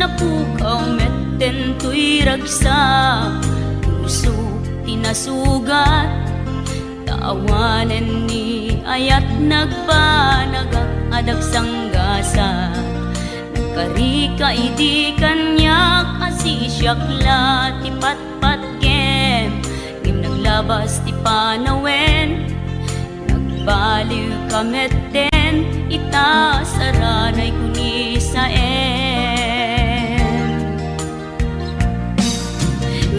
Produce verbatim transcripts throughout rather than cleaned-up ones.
Napukaw metten toy ragsak, puso ti nasugat. Ta awanen ni ayat nagbanagak a dagsanggasat. Nagkarika idi kaniak a sisiak la ti patpatgem, ngem naglabas ti panawen. Nagbaliwka metten ita saranay kunisaem.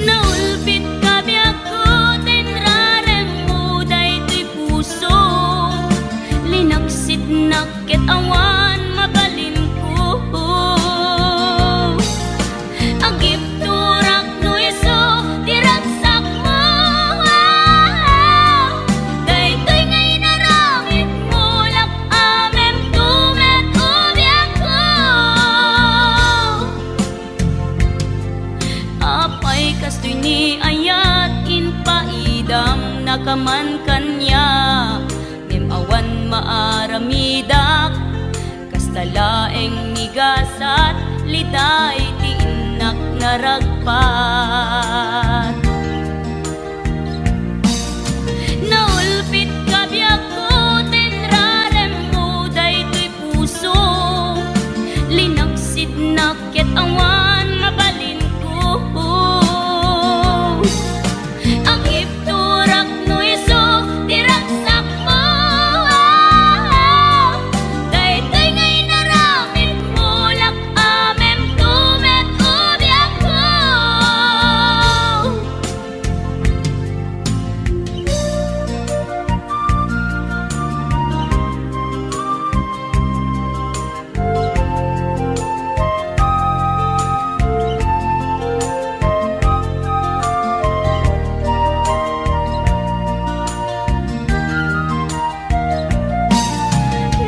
Naulpitka biagko ta inraremmo daytoy puso. Linaksitnak ket awan mabalinko. Agibturak no isu ti ragsakmo. Daytoy nga inaramidmo, lak-amemto met o biagko. Apay kastoy ni ayat, impaidamnaka man kaniak, ngem awan maaramidak. Kasta laeng ni gasat, liday ti innak naragpat. Naulpitka biagko ta inraremmo daytoy puso. Linaksidnak ket awan mabalinko. Agibturak no isu ti ragsakmo. Daytoy nga inaramidmo, lak-amemto met o biagko.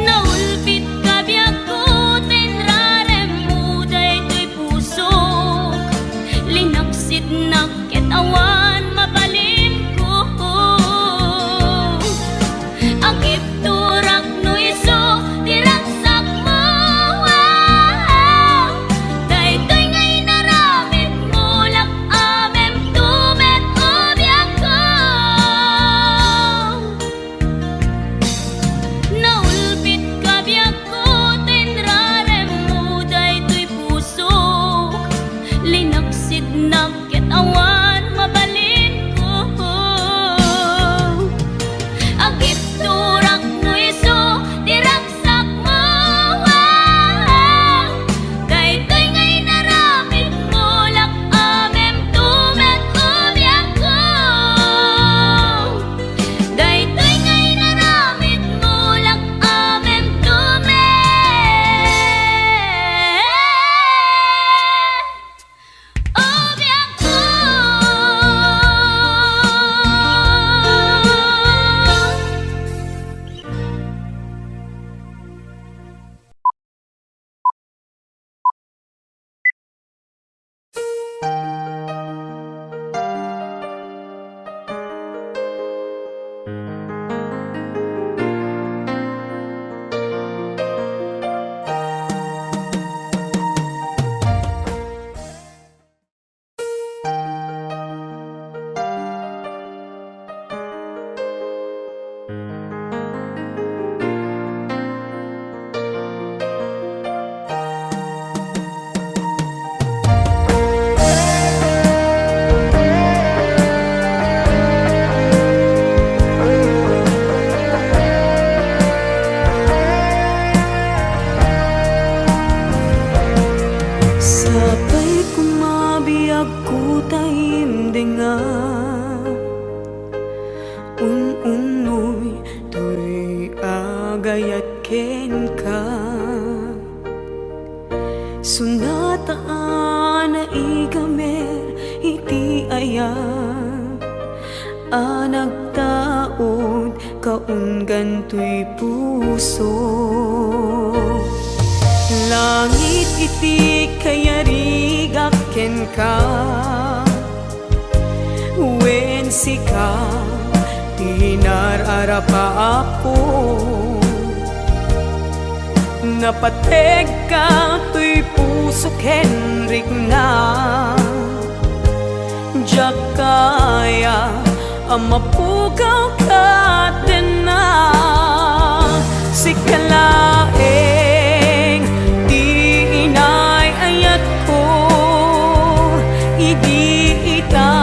Naulpitka biagko ta inraremmo daytoy pusok. Linaksidnak ket awan mabalinko. Agibturak no isu ti ragsakmo. Daytoy nga inaramidmo, lak-amemto met o biagko. Naulpitka biagko ta inraremmo daytoy pusok. Linaksidnak ket awan mabalinko. Agibturak no isu ti ragsakmo. Daytoy nga inaramidmo, lak-amemto met o biagko. Daytoy nga inaramidmo, lak-amemto met o biagko. Sapay koma biag ko ta imdenga, un-unnoy toy agayat kenka. Sunata a naigamer iti ayat a nagtaud kaunggan toy puso. Langit iti kayarigak kenka, wen sika ti nar-arapaapko. Napategka toy pusok ken rikna. Diak kaya a mapukaw ket denna. Sika laeng ti inay-ayatko idi ita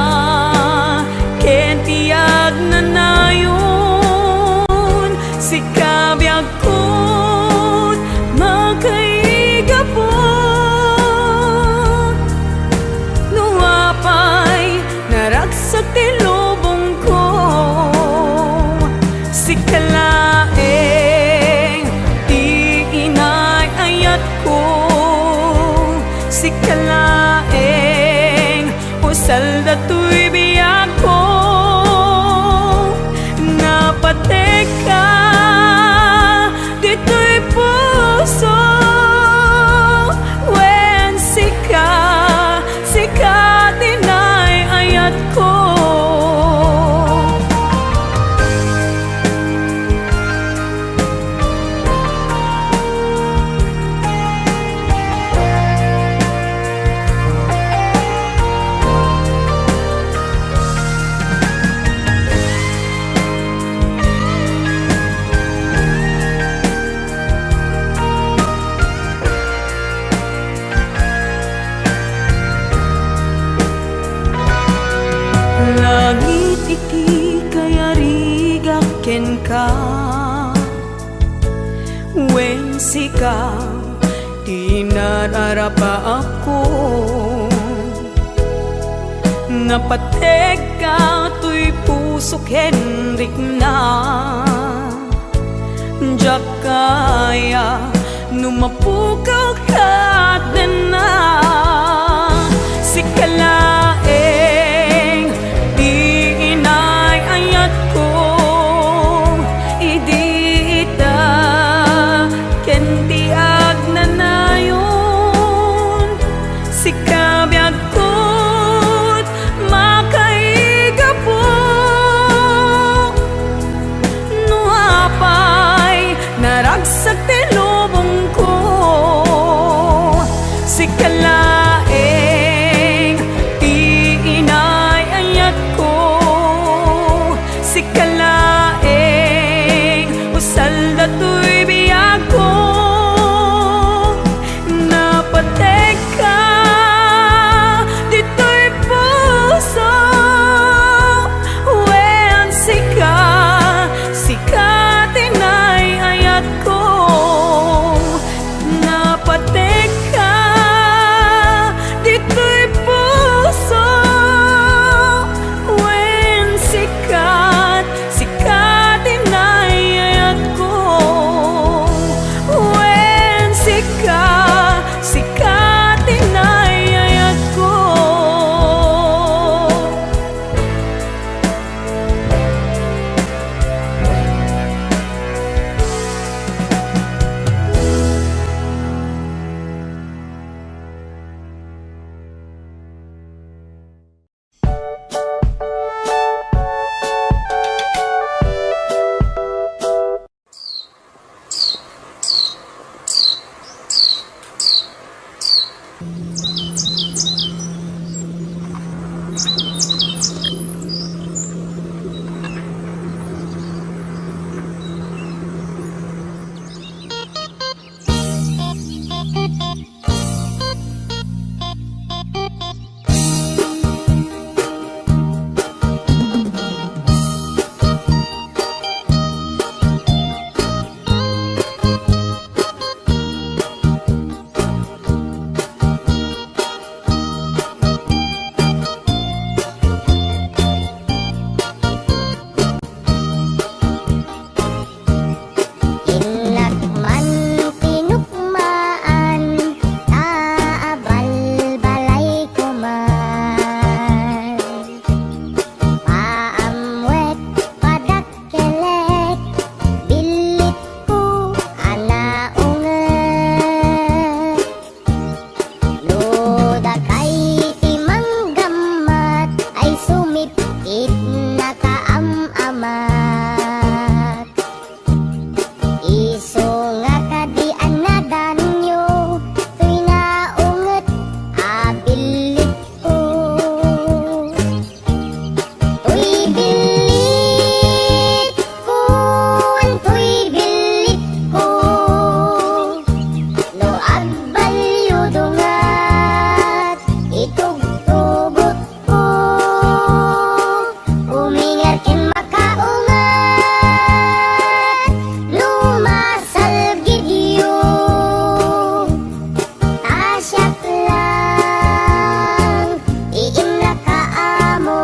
ken ti agnanayon. Sika biag kun makaigapu. No apay naragsak ti lubongko, sika laeng ti inay-ayatko, sika laeng usal datoy biagko. Napategka ditoy puso, wen sika, sika ti inay-ayatko. Langit iti kayarigak kenka, wen sika ti nararapaapko. Napategka toy puso ken rikna. Diak kaya no mapukaw ket denna. Sika laeng ti inay-ayatko idi ita ken ti agnanayon. Sika biag kun makaigapu. No apay naragsak ti lubongko, sika laeng ti inay-ayatko. Sika laeng usal datoy biagko. Napategka ditoy puso, wen sika, sika ti inay-ayatko. Napategka ditoy puso, wen sika, sika ti inay-ayatko. Wen sika, sika ti inay-ayatko. Agbalio dungat, itugtugotko, umingar ken makaungat, no masalgidyo, ta siak lang ti innakaammo.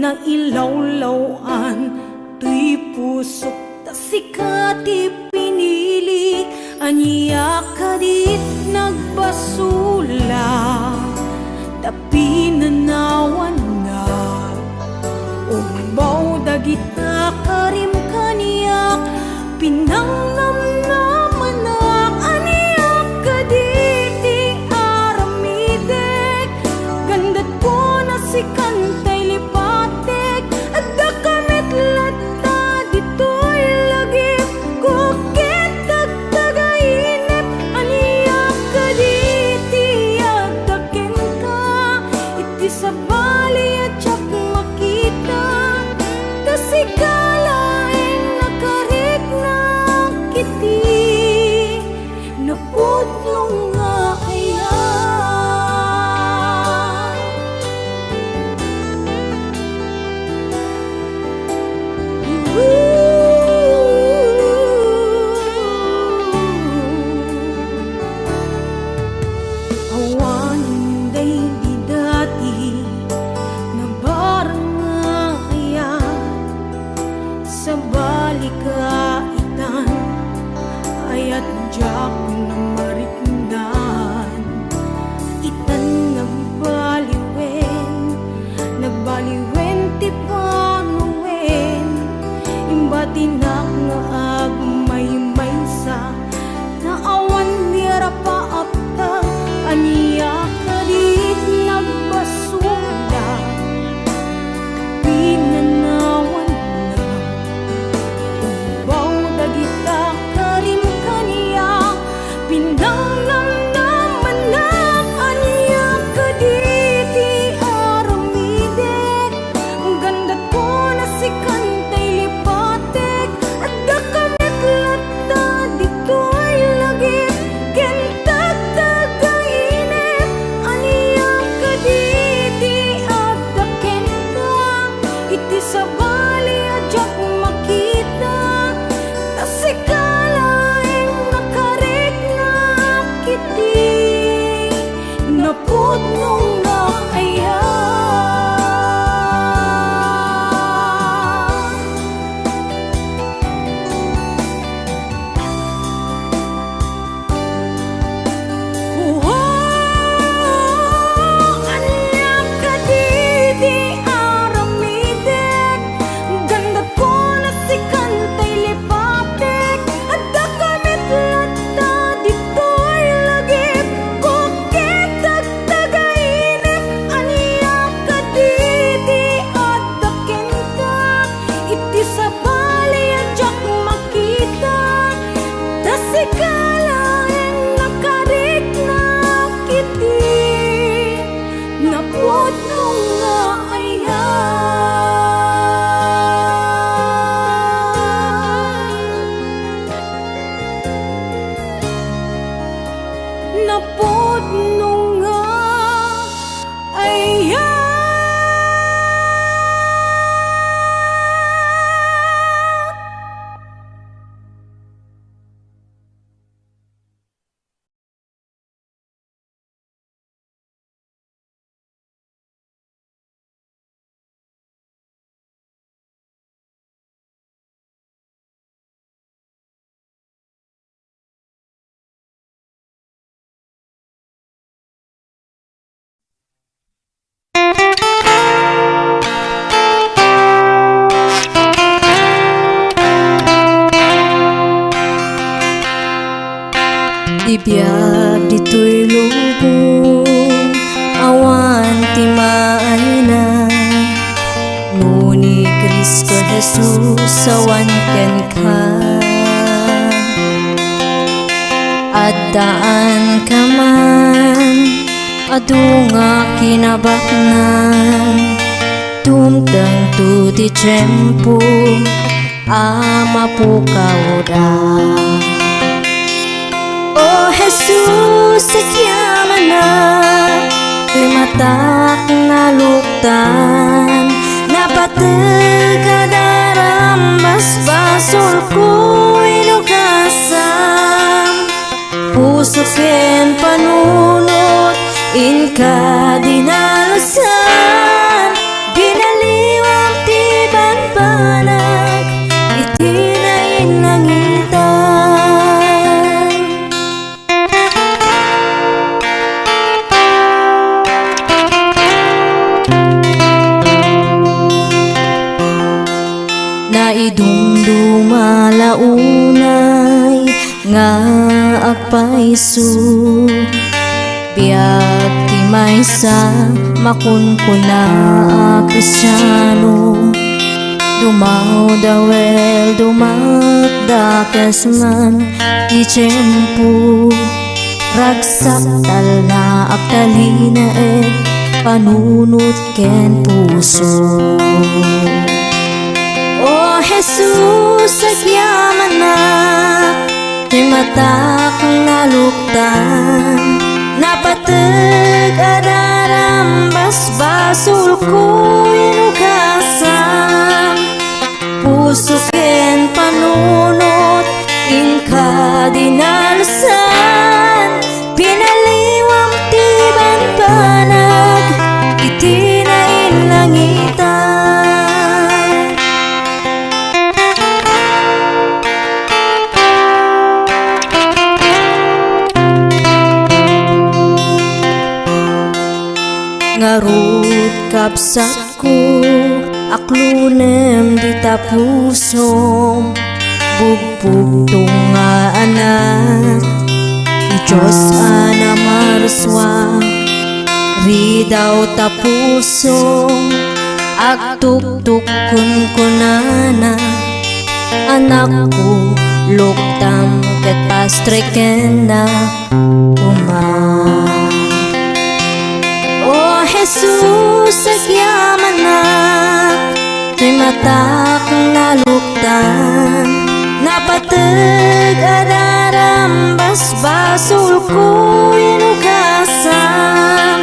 nailawlaw-an toy pusok, ta sika ti pinilik. Ania kadi ti nagbasolak, ta pinanawannak? Ugbaw dagita karim kaniak, pinangnamnamanak. Ania kadi ti aramidek? Gandat ko na sikan tay lipatek, adda ka met latta ditoy lagip ko ket tagtagainep. Ania kadi ti adda kenka iti sabali a diak makita? Ta sika laeng nakariknak iti napudno nga ayat. Awan daydi dati nabarang nga ayat. Sabali ka itan, ayat diak namariknan. Itan nagbaliwen, nagbaliwen ti panawen. Imbatinak nga agmaymaysa, ta awan ni rapaapta. Ania kadi ti nagbasolak? Pinanawannak. Ugbaw dagita karim kaniak, pinangnamnamanak. Ania kadi ti aramidek? Gandat ko na sikan tay lipatek, adda ka met latta ditoy lagip ken tagtagainep. Ania kadi ti adda kenka iti sabali a diak makita? Ta sika laeng nakariknak iti napudno nga ayat. Ania kadi ti aramidek? Gandat ko na sikan tay lipatek, adda ka met latta ditoy lagip ko ket tagtagainep. Ania kadi ti adda kenka iti sabali a diak makita? Ta sika laeng nakariknak iti napudno nga ayat. Napudno nga ayat. Ti biag ditoy lubong, awan ti maayna. No ni Cristo Jesus awan kenka, addaanka man, adu nga kinabaknang. Dumtengto ti tiempo a mapukawda. O Jesus, agyamanak, ti matak naluktan, napateg a darambasbasolko, inukasam. Puso ken panunot, inka dinalusan, binaliwa Idumduma la unay nga agpayso. Biag ti maysa makunkuna a Kristiano. Dumawdawel, dumakdakes man ti tiempo. Ragsak, talna, agtalinaed, panunot ken puso. O Jesus, agyamanak, ti matak naluktan, napateg a daram, basbasolko, inugasam. Puso ken panunot, inka dinalsan, pinaliwam ti banbanag iti nainlangitan. Ngarud, kabsat ko, aklonem dita pusom, bugbugtong nga anak ti Dios a namarsua. Ridaw ta pusom, agtuktok kunkunana, anakko, luktam ket pastreken koma. O Jesus, agyamanak, ti matak naluktan, napateg a daram, basbasolko, inugasam.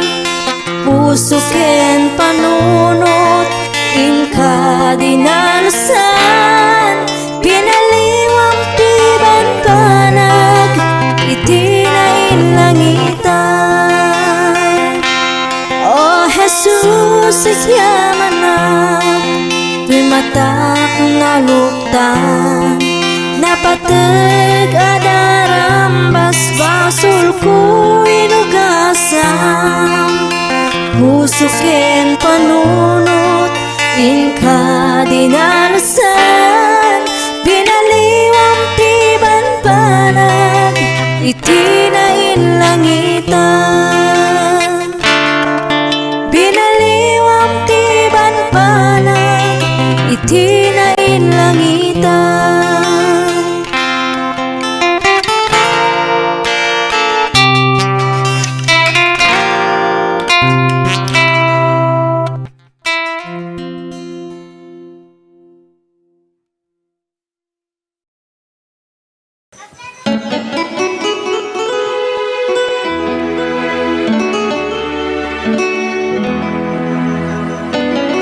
Puso ken panunot, inka dinalsan, pinaliwam ti banbanag iti nainlangitan. O Jesus, agyamanak, ti matak naluktan, napateg a daram, basbasolko, inugasam. Puso ken panunot, inka dinalsan, pinaliwam ti banbanag iti nainlangitan. Pinaliwam ti banbanag iti nainlangitan.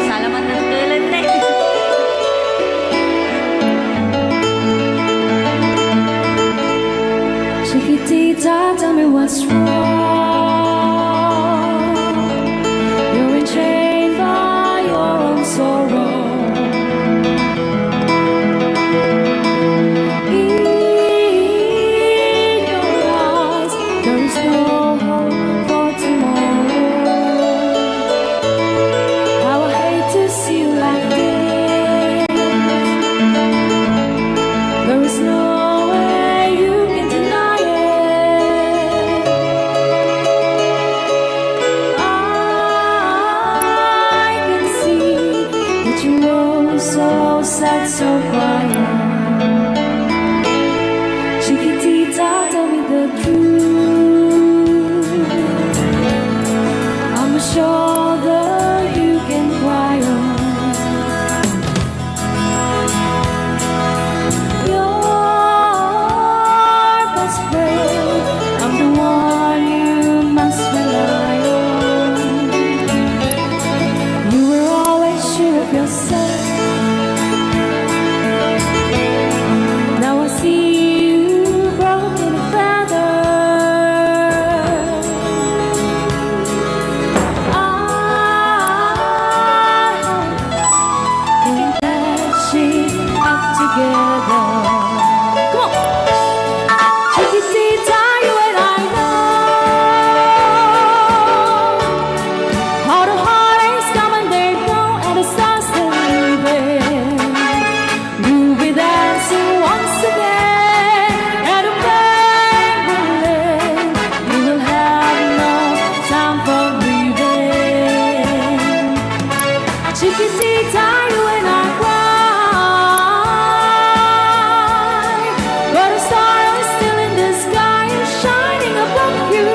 Salamat ng tulad na eh. Chiquitita, tell me what's wrong. You're enchained by your own sorrow. In your eyes, there is no hope for tomorrow. How I hate to see you like this. There is no way you can deny it. I can see that you know, so sad, so quiet. Chiquitita, tell me the truth. I'm a shoulder you can cry on. Your best friend, I'm the one you must rely on. You were always sure of yourself. Chiquitita, you and I cry, but a star is still in the sky and shining above you.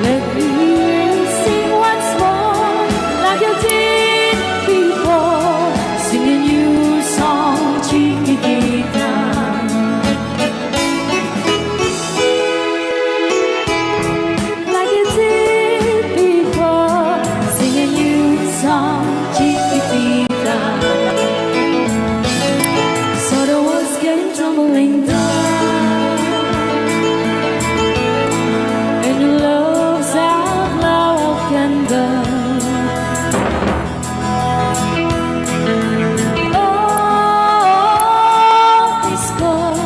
Let me hear you sing once more, like you did before. Sing a new song, Chiquitita. Like you did before, sing a new song, Chiquitita. So the walls came tumbling down, and your love's outlaw candle. Oh, this call,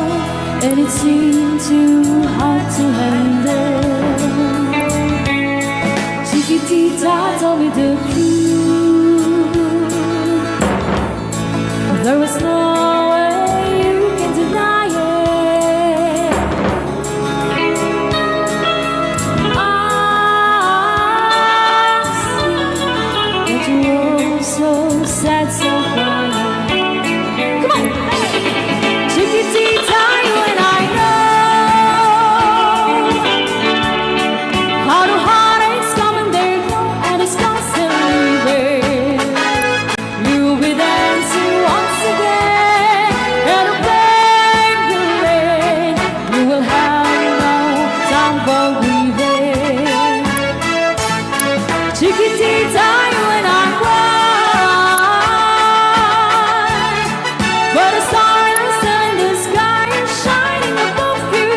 and it seemed too hard to handle. Chiquitita, tell me the truth. There was no way you can deny it. I see that you were so sad, so quiet. Come on! Chiquitita, you and I know how the heartaches come and they go, and the scars still leave. You'll be dancing once again, and the pain will end. You will have no time for grieving. Chiquitita, you and I cry, but a star is in the sky and shining above you.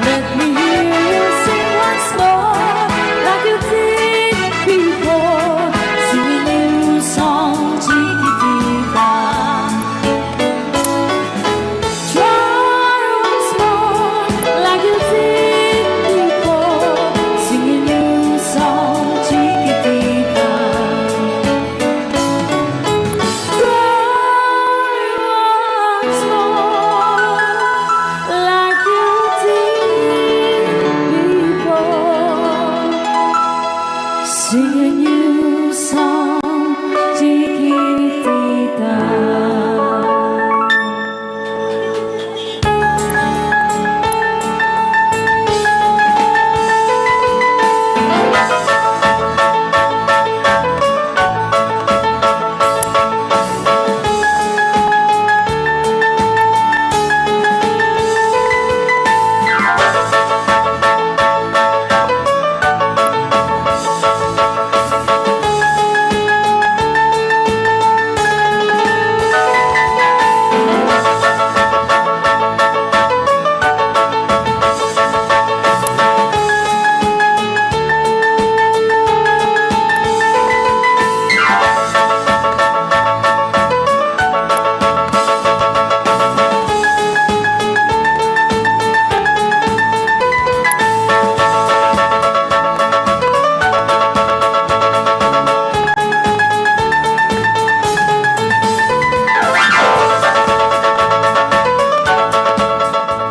Let me hear you sing once more, like you did before. Sing a new song, Chiquitita. Try once more, like you did before. Sing a new song, Chiquitita. Try once more, like you did before. Sing a new song, Chiquitita.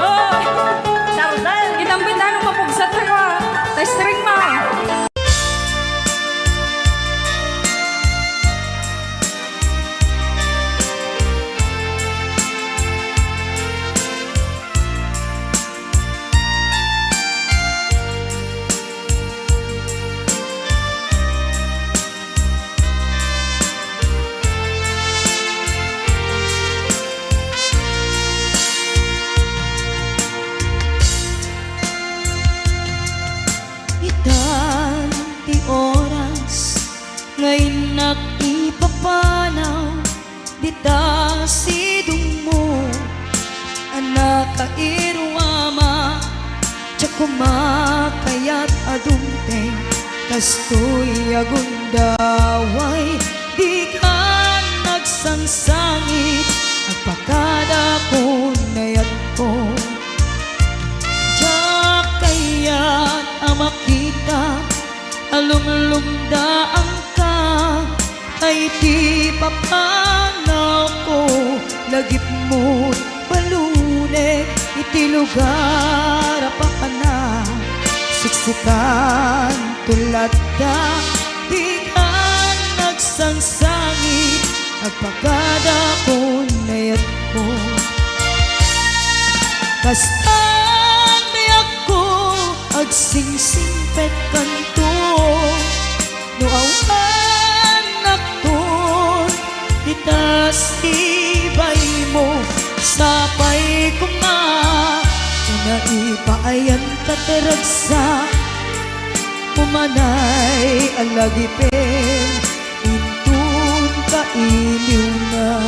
Oh, Charlene, inambit ano mapugsat ka, ta string mo. Itan ti oras nga innak ipapanaw dita sidongmo a nakairuama, diak koma kayat a dumteng kastoy a gundaway. Dika nagsangsangit, agpakadakon a yatko. Diak kayat a makita a lumlumdaanka, ay ti papanawko, lagipmo balunek iti lugar a papanak. Siksikan to latda, dika Agpagadakon nayatmo. Kastan biagko, agsingsingpet kanto. No awan nakton, ditas ti baymo, sapay koma, no naipaayan kat ragsak, umanay a lagipen, inton kailiwna.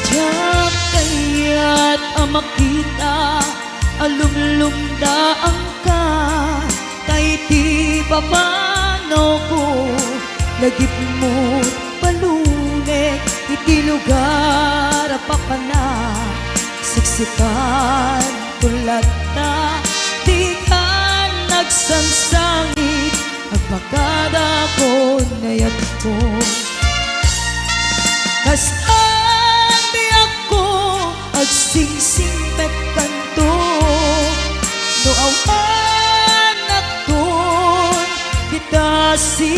Diak kayat a makita a lumlumdaangka, ta iti papanawko, lagipmo't balunek iti lugar a papanak. Siksikanto latta, dikan nagsangsangit, agpagadakon nayatmo. Kastan biagko, agsingsingpet kanto. No awan nakton, ditas ti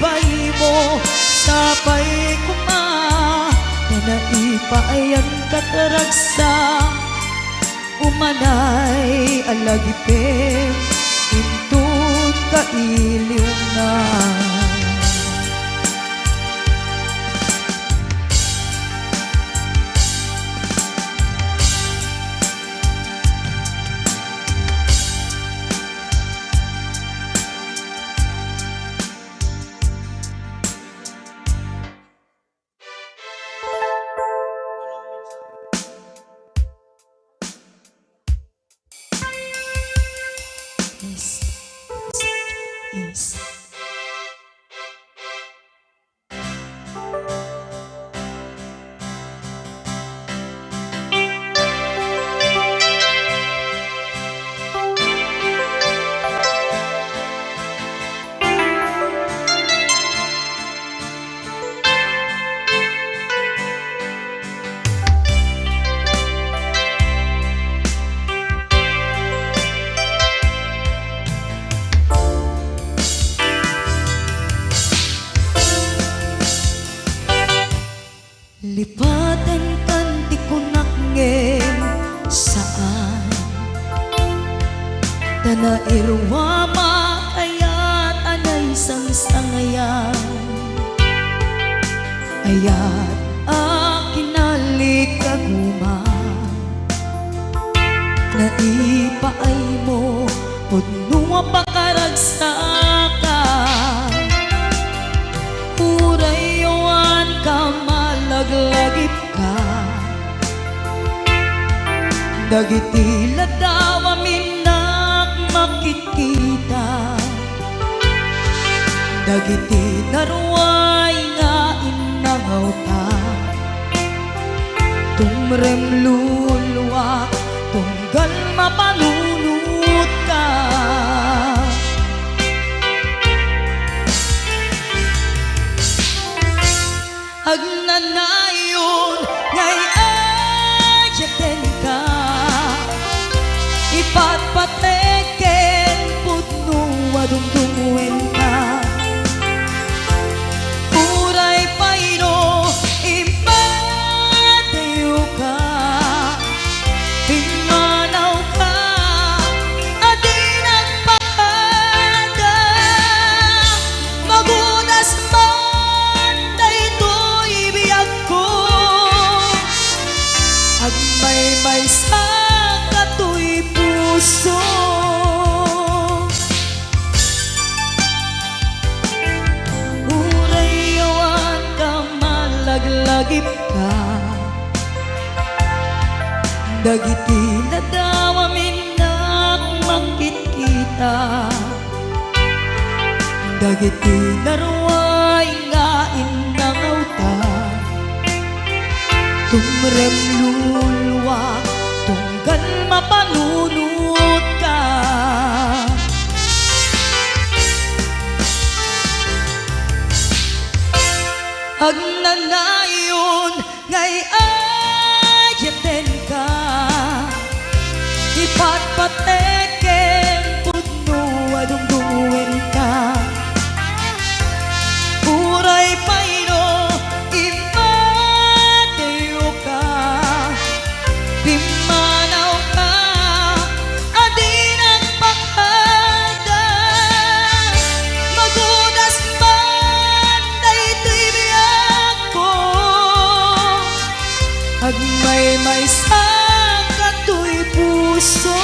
baymo, sapay koma, ta naipaayan kat ragsak, umanay a lagipen, inton kailiwna. Yes. Yes. Lipatenkan ti kunak ngem saan, ta nairuamak ayat a naisangsangayan, ayat a kinallikaguma. Naipaaymo pudno a pakaragsakan. Uray awan ka malaglagipka, dagiti ladaw a minnak makitkita, dagiti naruay nga innangawta. Tumrem luluak tunggal mapanunotka. Agnanayon nga ay-ayatenka, ipatpatek ken pudno a dumdumngegka. Uray pay no immadayoka, pimmanawka a di nagpakada. Magudas man daytoy biagko, agmaymaysa katoy puso. Uray awan ka malaglagipka, dagiti ladaw a minnak makitkita, dagiti naruay nga Tumrem luluak tunggal mapanunotka. Agnanayon nga ay-ayatenka, ipatpatek ken pudno a dumdumwenka. Uray pay no immadiyoka, pimmanawka a dinak pakada. Magudas man daytoy biagko, agmaymaysa katoy puso.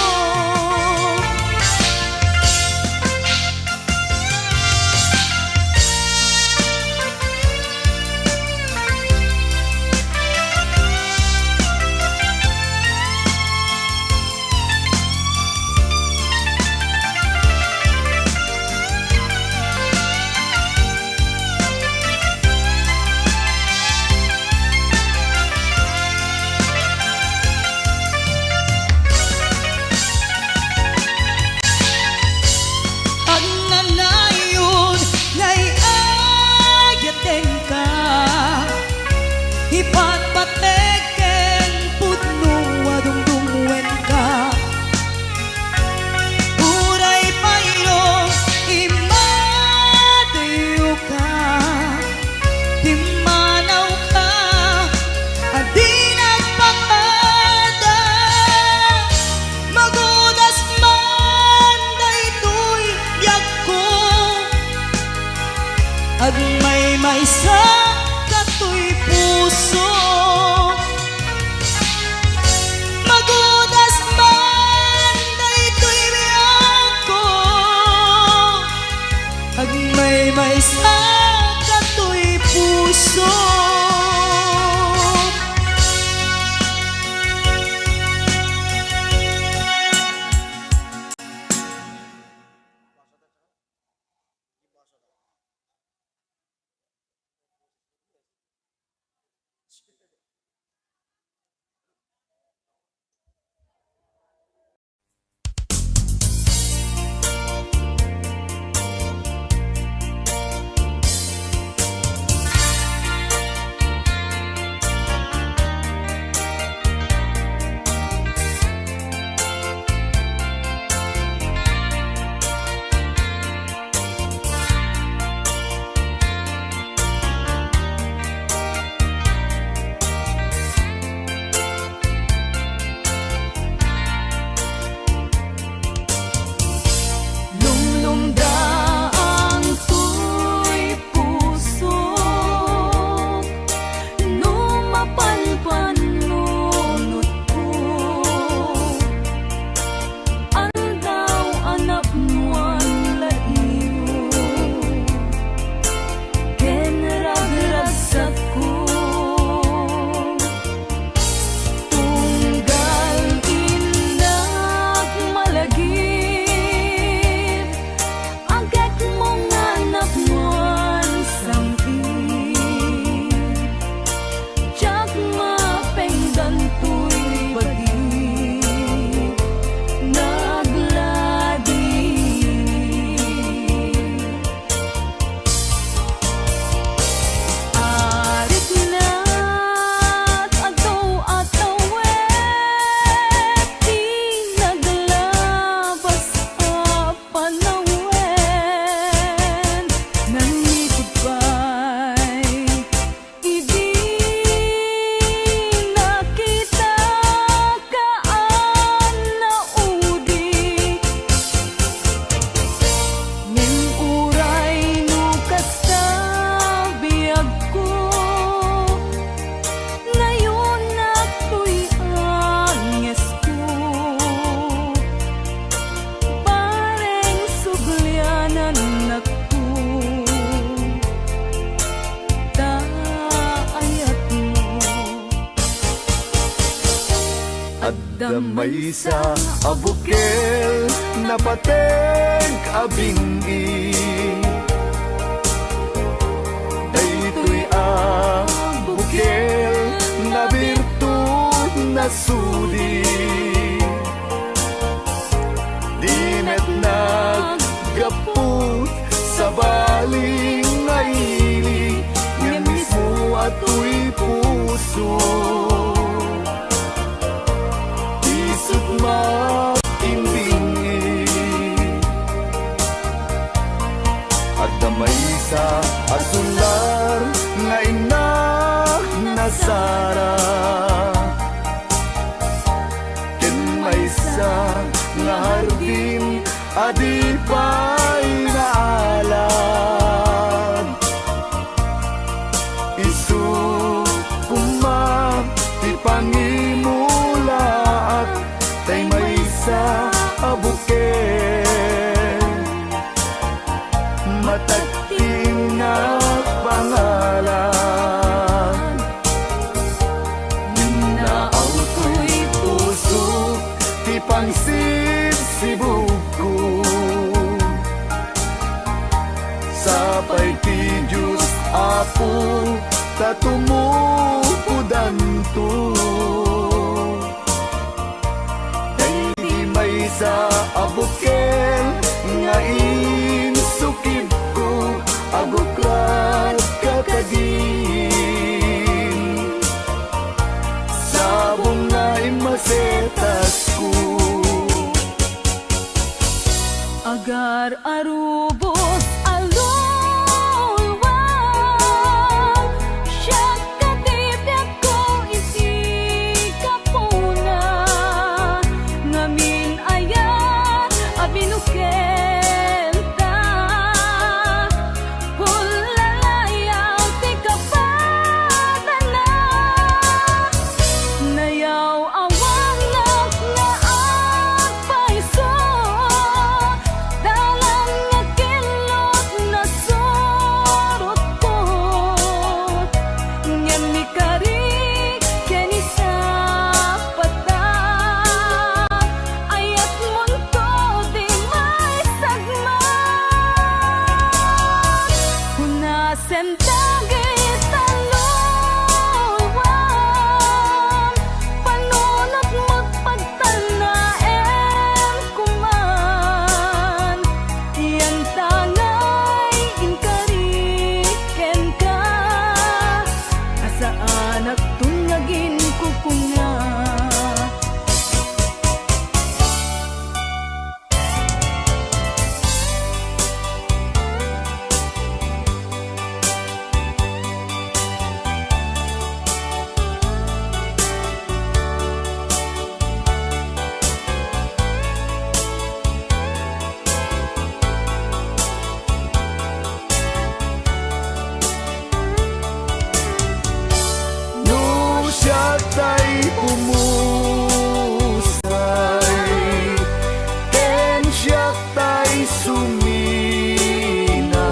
Agnanayon nga ay-ayatenka, ipatpatek ken pudno a dumdumwenka. Uray pay no immadiyoka, pimmanawka a dinak pakada. Magudas man daytoy biagko, agmaymaysa katoy puso. Magudas man daytoy biagko, agmaymaysa katoy puso. Lumlumdaang toy pusok no mapanpanunotko. Aldaw a napnoan la iyo ken ragragsakko. Tunggal innak malagip, agekmo nga napnoan sam-it. Diak mapengdan toy bagi nagladi. Ariknak adaw a tawen ti naglabas a panawen. Nanipud pay idi nakitaka a naudi. Ngem uray no kasta biagko, nayonak toy angesko. Bareng sublianannakto ta ayatmo. Adda maysa a bukel napateg a bing-i. Daytoy a bukel nabir- sudi. Di met naggapu, sabali nga ili, ngem mismo a toy puso. Isut' makimbingi. Adda maysa a sular nga innak nasara. Ken maysa nga hardin a di pay naalad. Isu koma ti pangimulaak, tay maysa a bukel. Matagting a pangalan. Naaw toy puso ti pangsibsibugko. Sapay ti Dios, Apo, ta tumukodanto. Daydi maysa a bukel nga insukibko, aguklat ka kadin. Sabong nga immasetasko. Agar-arubos a lulwang, siak ti biagko iti gapuna, ngamin aya a binukenta. Pullalayaw ti kapadana. Nayaw-awanak nga agpayso. Dalan nga kinlot nasurotko. Ngem ikari ken isapata. Ayatmonto di maisagmam. Hunasen dagita lulwam, panunot met pagtanaem koman. Yantangay inkari kenka, a saanakton nga aginkukuna. No siak tay pumusay, ken siak tay sumina,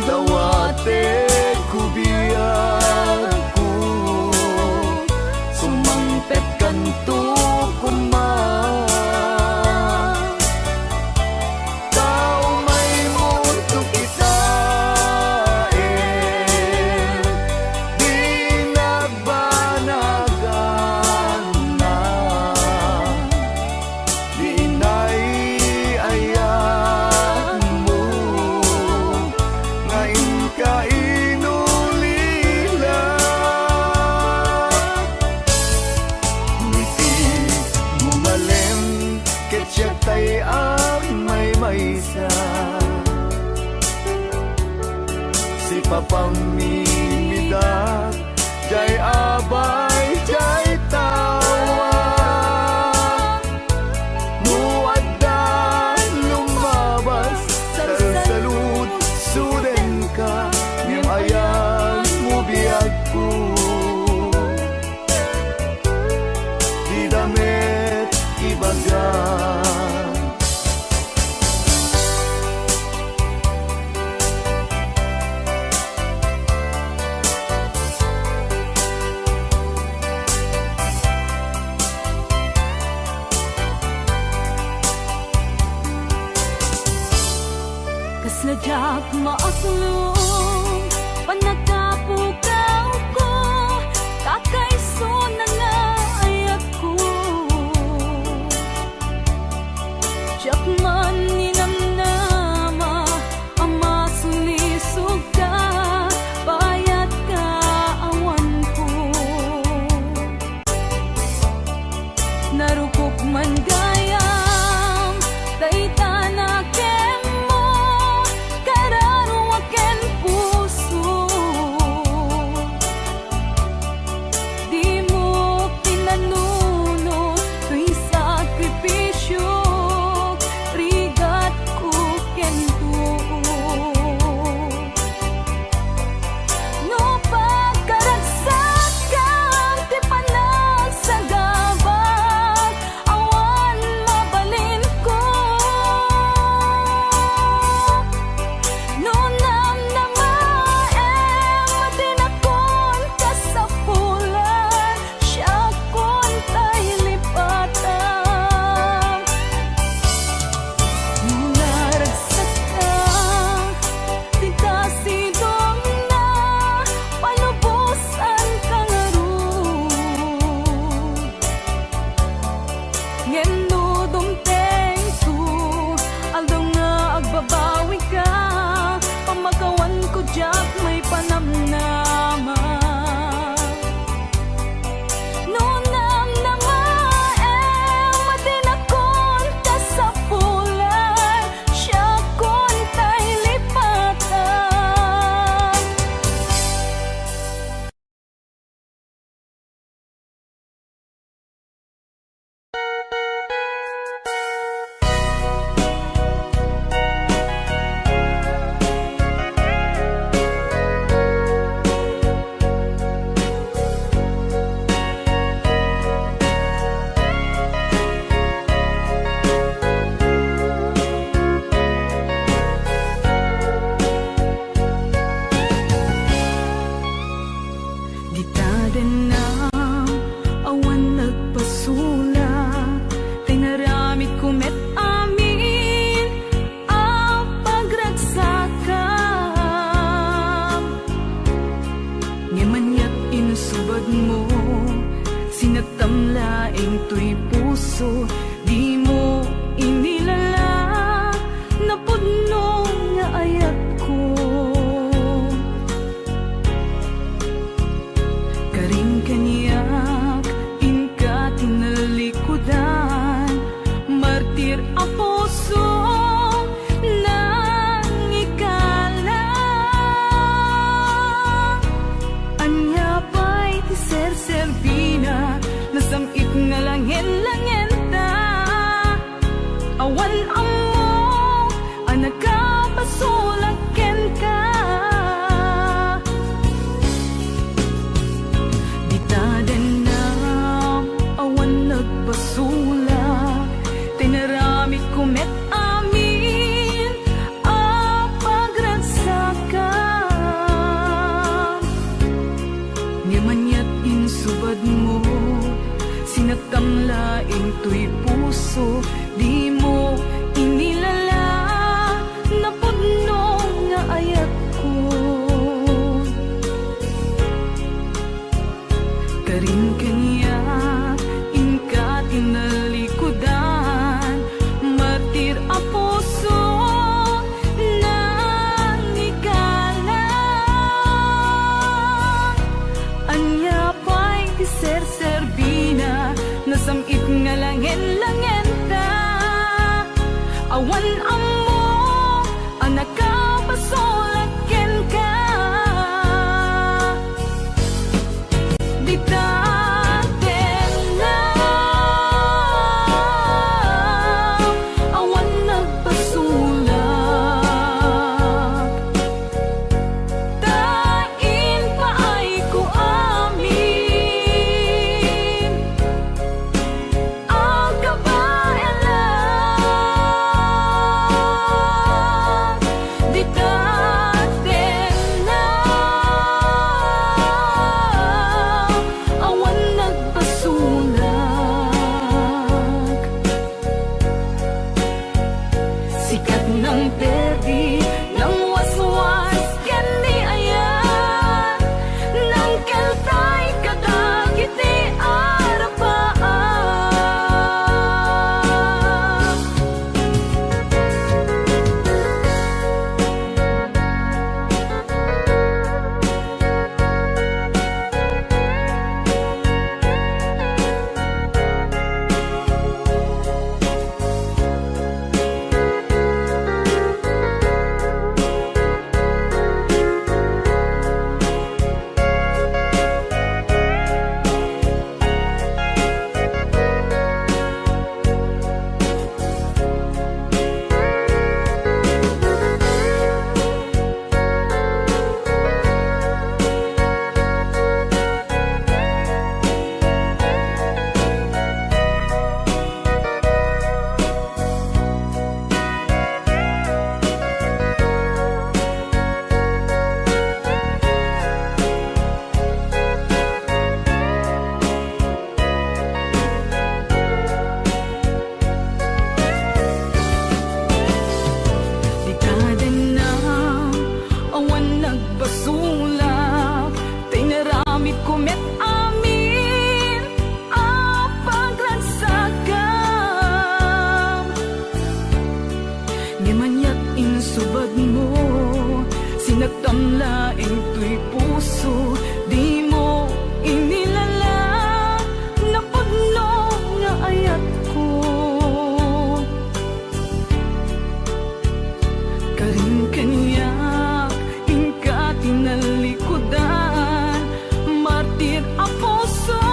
dawatek ko biagko, sumangpetkanto koma. Tao may munto kitaen, di nagbanagan na, di nay ayatmo nga inka inulila. Niti mo malem ket siak tay agmaymaysa. Sipapamimidak, jay abay, jay tawa. No adda lumabas, salsalud, sudenka, ngem ayanmo biagko. Dida met ibaga. Kasla diak maaklong, pannakapukawko, kakaiso puso, dimo inilala, napudno nga ayatko. Karin kaniak, inka ti nalikudan, martir a puso, nangikala. Ania pay ti serserbina, nasam-it nga langen-langenta. Awan ammo a nakapasulak kenka. Dita denna, awan nagpasulak, tinaramidko met amin a pagragsakam. Ngem aniat insubadmo, sinaktam laeng toy puso, dimo inilala, napudno nga ayatko. Karin kaniak, inka ti nalikudan, martir a puso, nangikala. Ania pay ti serserbina, nasam-it nga langen-langenta. Awan ammo a nakapasulak kenka. Dita denna, awan nagpasulak. Ta impaayko amin a kabaelan. Dita denna, awan nagpasulak. Sikat nang perdi, nang waswas ken ni ayan, nang keltay kadagiti arapaan. Dita denna, awan nagpasulak, ta inaramidko met amin a pagragsakam. Ngem aniat insubadmo, sinaktam laeng toy puso, dimo inilala, napudno nga ayatko. Karin kaniak, inka ti nalikudan, martir a puso,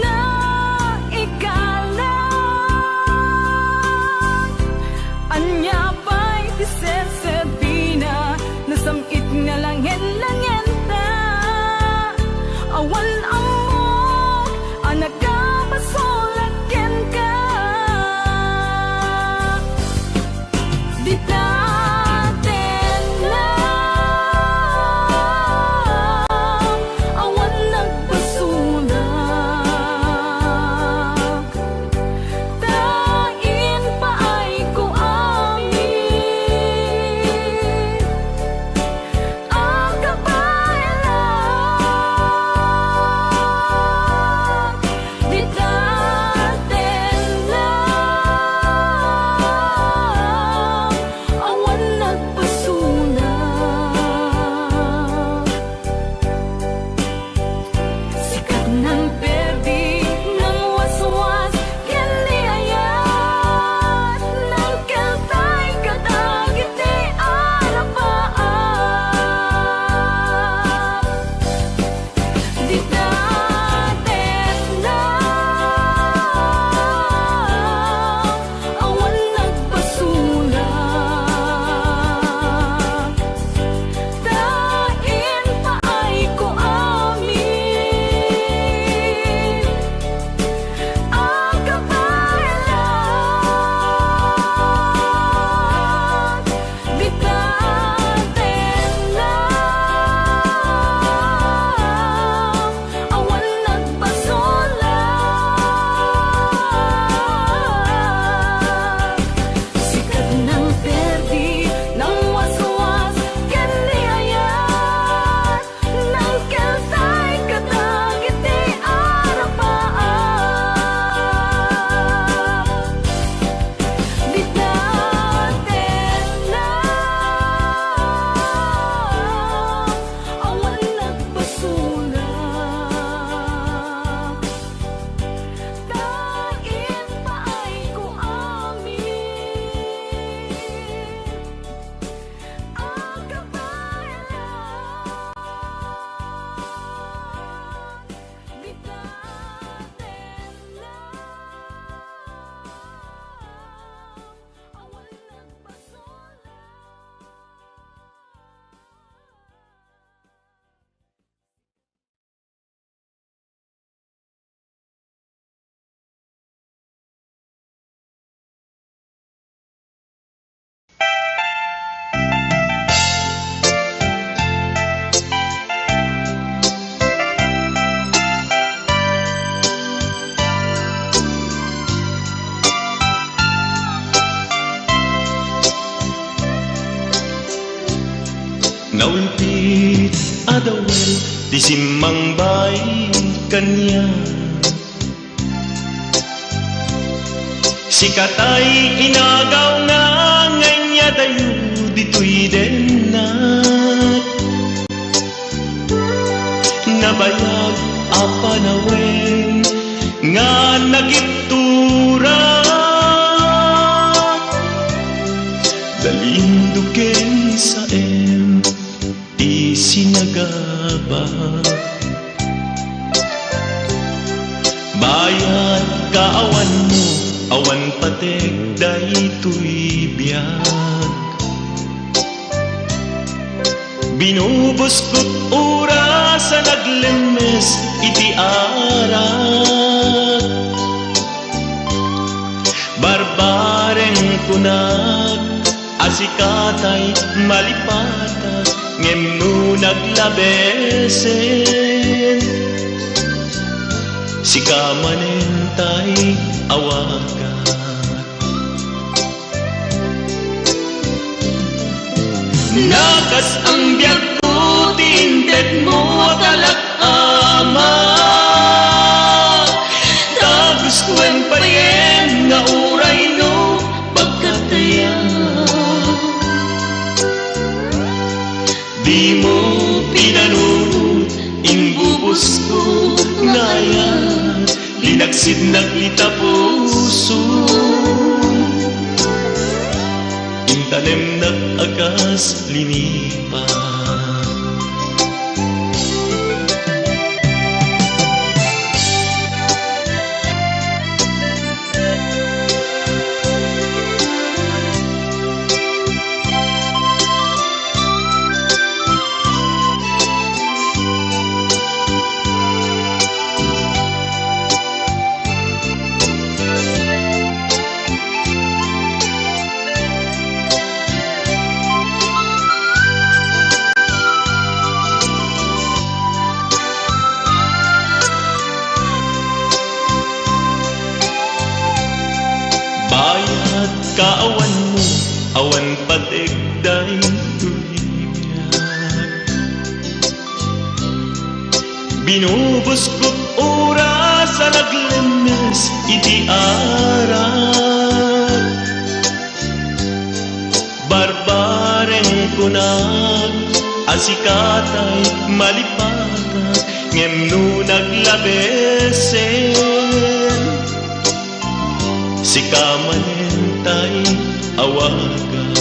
naikalang. Ania pay ti serserbina, nasam-it nga langen-langenta. Naulpit a dawel ti simmangbay kaniak. Sika tay inagaw nga ania dayo ditoy dennak. Nabayag a panawen nga nakitturak. Dalin duken saem ti sinagaba. Bayat ka awanmo, awan patek daytoy biag. Binubuskot oras a naglemmes iti arak. Barbareng kunak a sika tay malipatak, ngem no naglabesen, sika manen tay awagan. Nakas-ang biagko ti intedmo a kalak-ama. Ta gustoen payen nga uray no pagkatayan. Dimo pinanunot, imbubusko nga ayat, linaksidnak ita puso. Intanemnak a kas linipa. Bayat ka awanmo, awan patek daytoy biag. Binubuskot oras a naglemmes iti arak. Barbareng kunak a sika tay malipatak, ngem no naglabesen, sika manen tay awagan.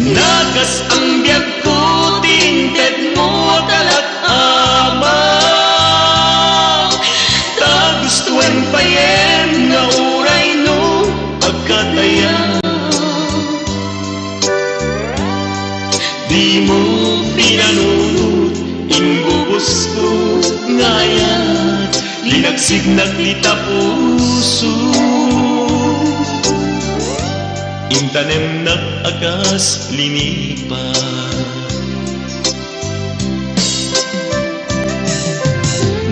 Nakas-ang biagko ti intedmo a kalak-ama. Ta gustoen payen nga uray no agkatayan. Dimo pinanunot, imbubusko nga ayat, linaksidnak ita puso. Intanemnak a kas linipa.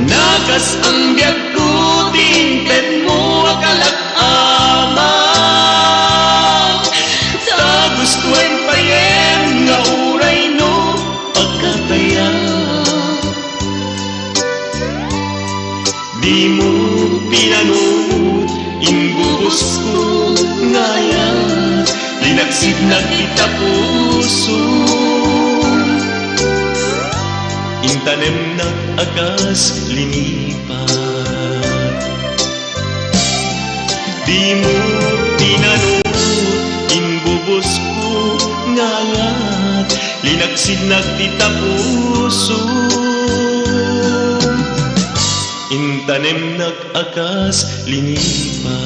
Nakas-ang biagko ti intedmo a kalak-ama. Ta gustoen payen nga uray no agkatayan. Dimo pinanunot, imbubusko nga ayat, linaksidnak ita puso. Intanemnak a kas linipa. Dimo pinanunot, imbubusko nga ayat, linaksidnak ita puso. Intanemnak a kas linipa.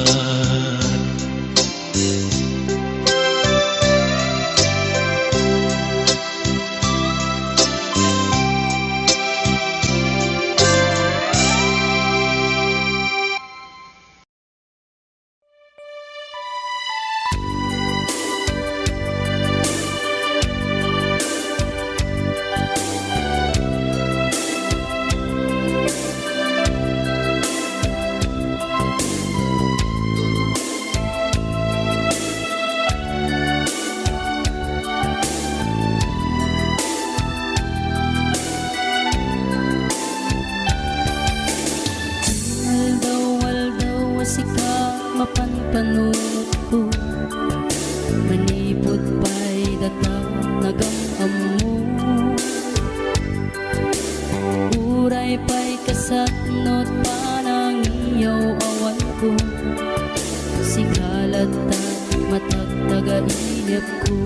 matagtaga inepko.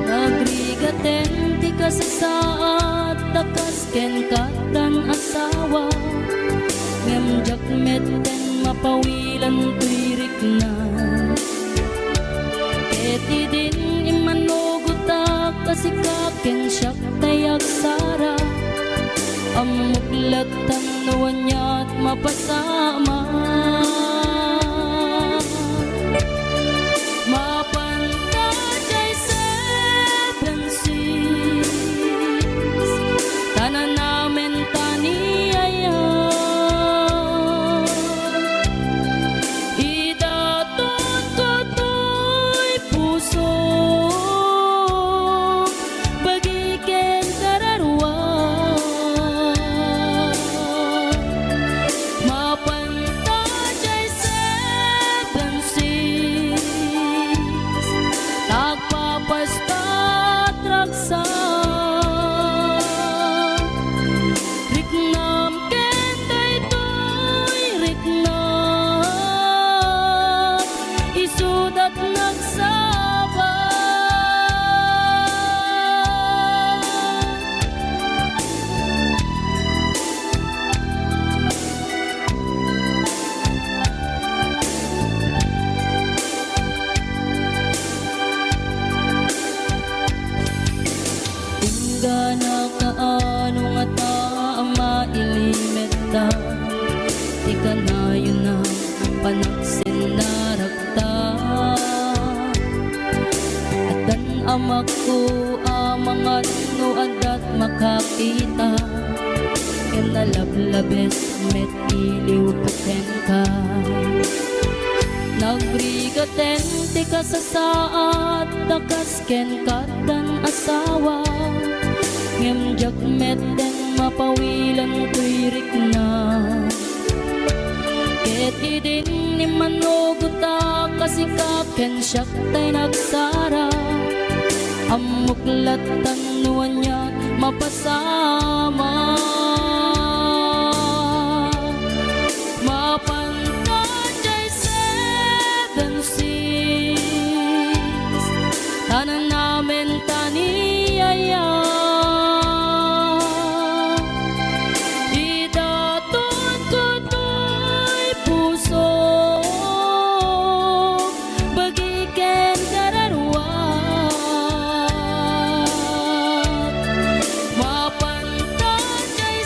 Nagrigaten ti kasasaad ta kas ken katdan asawa, ngem diak metten mapawilan toy rikna. Ket idin immanugotak a sika ken siak tay agsara, ammok lattan no aniat mapasamak. Mapanta jay seven six, ta nanamen ta ni aya. Idatonko toy puso, bagi ken kararua. Mapanta jay seven six, ta agpapastat ragsak. Riknam ken daytoy riknam, isudat nagsaba. Inggana kaano ngata a mailimetta ti kanayon a panagsennarakta. Addan amakko a mangan no addat makakita, ken nalablabes met iliwko kenka. Nagrigaten ti kasasaad ta kas ken katdan asawa, ngem diak metten mapawilan toy rikna. Ket idin immanugotak a sika ken siak tay nagsara, ammok lattan no aniat mapasamak. Mapanta jay seven six, ta nanamen ta ni aya. Idatonko toy puso, bagi ken kararua. Mapanta jay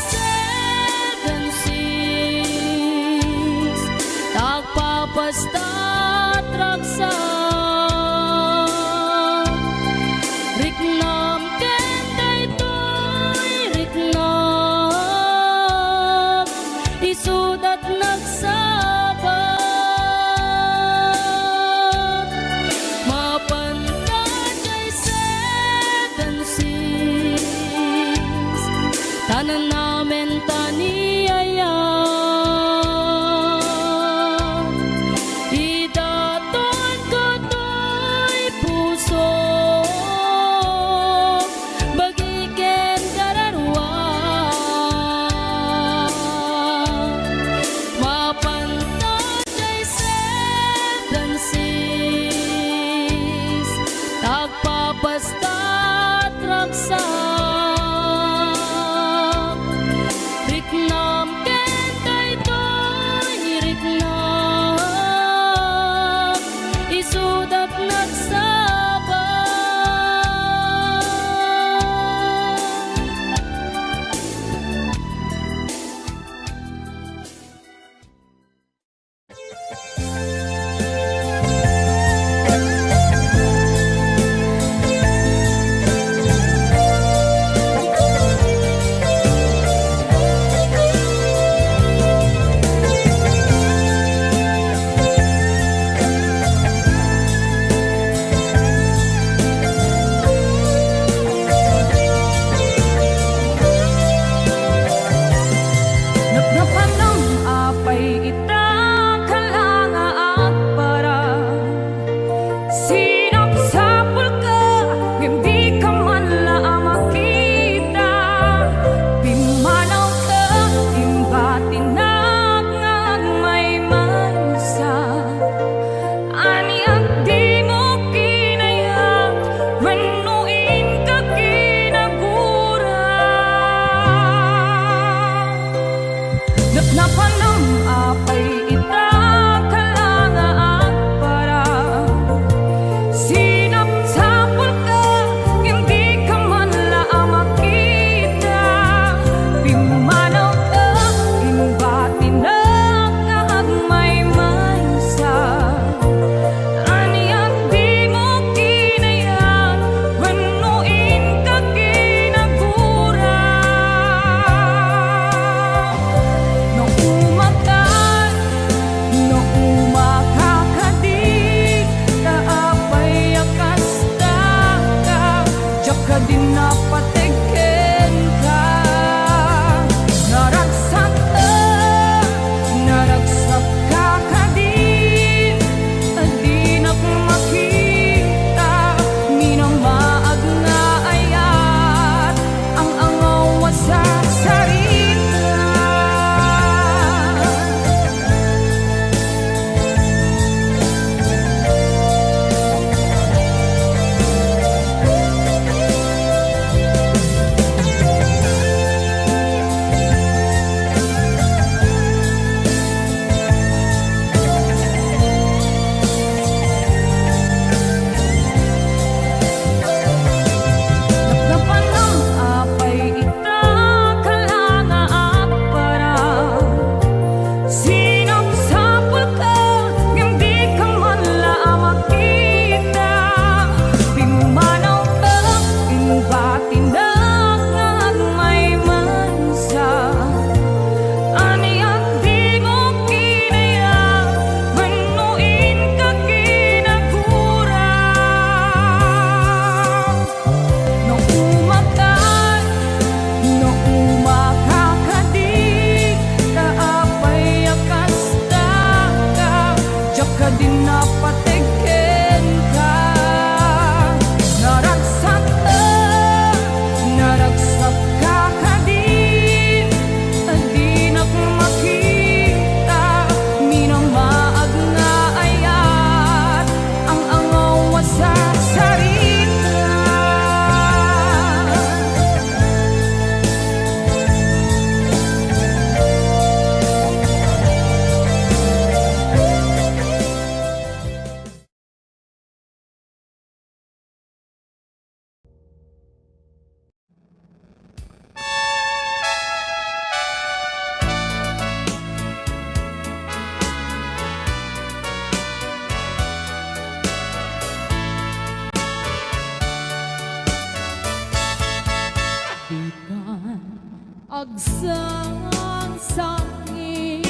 Sangsangit,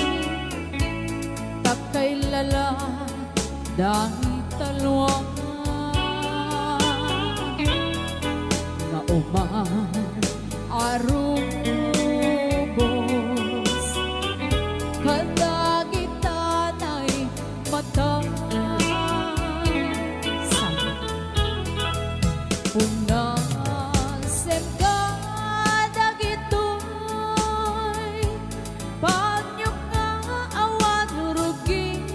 ta kailala dagita lua nga uman a rubos kadagita naimatan. Sa Punas em kadagitoy panyo nga awan rugitna.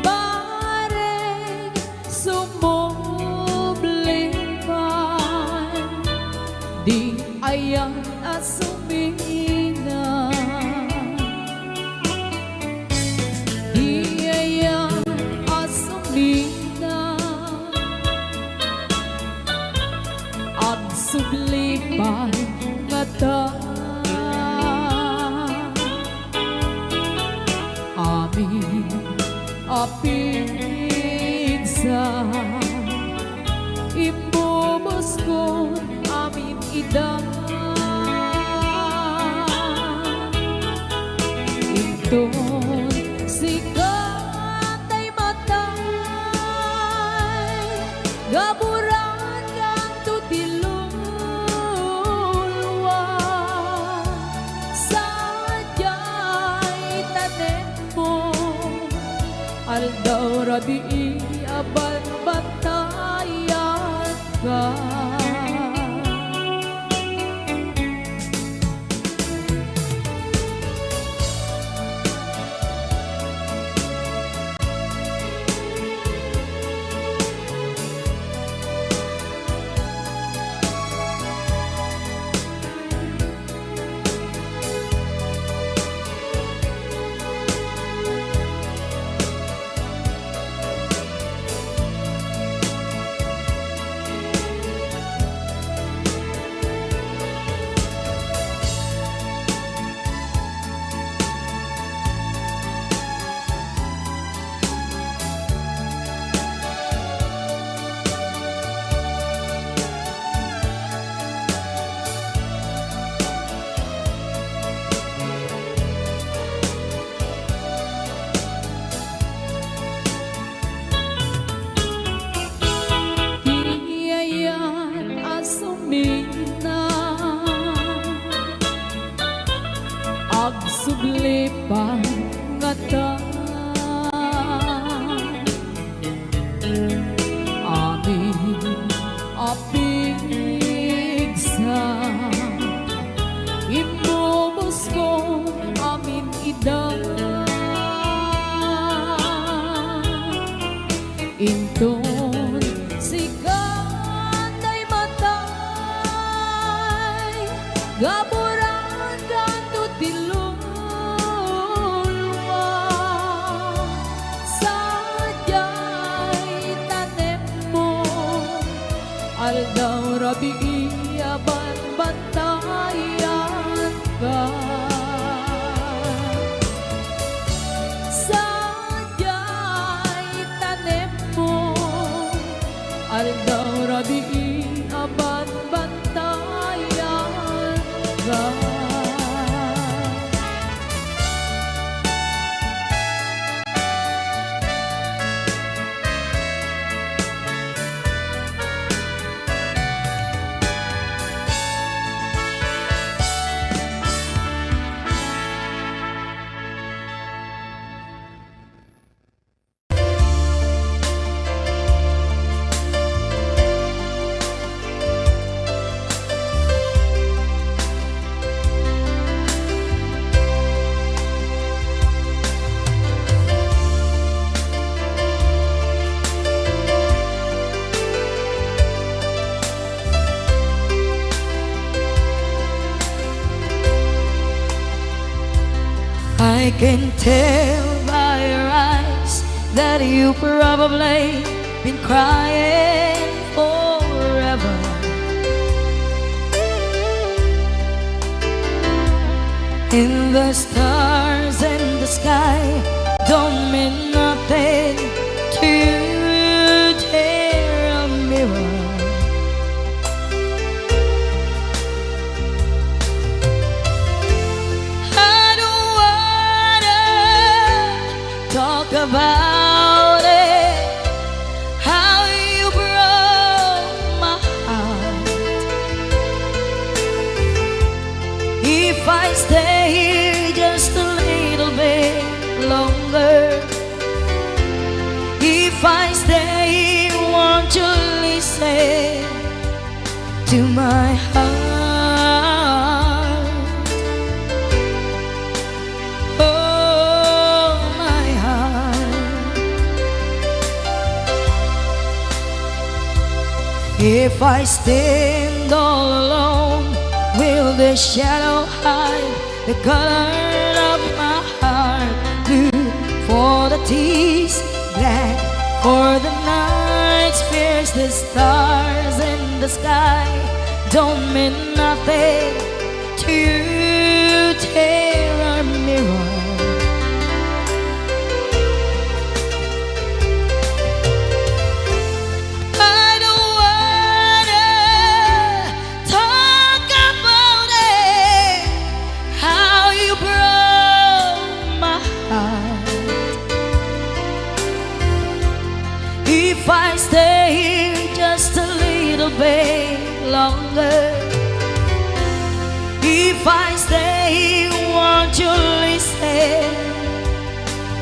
Bareng sumubli pay, di ayan a sumina. Di ayan a sumina, agsubli pay ngata. Amin a pigsa, imbubuskon amin ida. Inton sika tay matay, gaburan kanto ti lulua. Sadiay tanemmo, aldaw rabii a banbantayan ka. Di ayan a sumina, agsubli pay ngata. Amin a pigsa, imbubuskon amin ida. Inton sika tay matay, gaburan kanto ti lulua. Sadiay tanemmo, aldaw rabii a banbantayan ka. Sadiay tanemmo, aldaw rabii a banbantayan ka. I can tell by your eyes that you probably been crying forever. And the stars in the sky don't mean nothing to you, dear mirror. talk about it, how you broke my heart. If I stay here just a little bit longer, if I stay here, won't you listen to my heart? Oh, my heart. If I stand all alone, will the shadow hide the color of my heart? Blue for the tears, black for the nights, fears the stars in the sky don't mean nothing to you, tear a mirror. I don't wanna talk about it, how you broke my heart. If I stay here just a little bit longer, if I stay here, won't you listen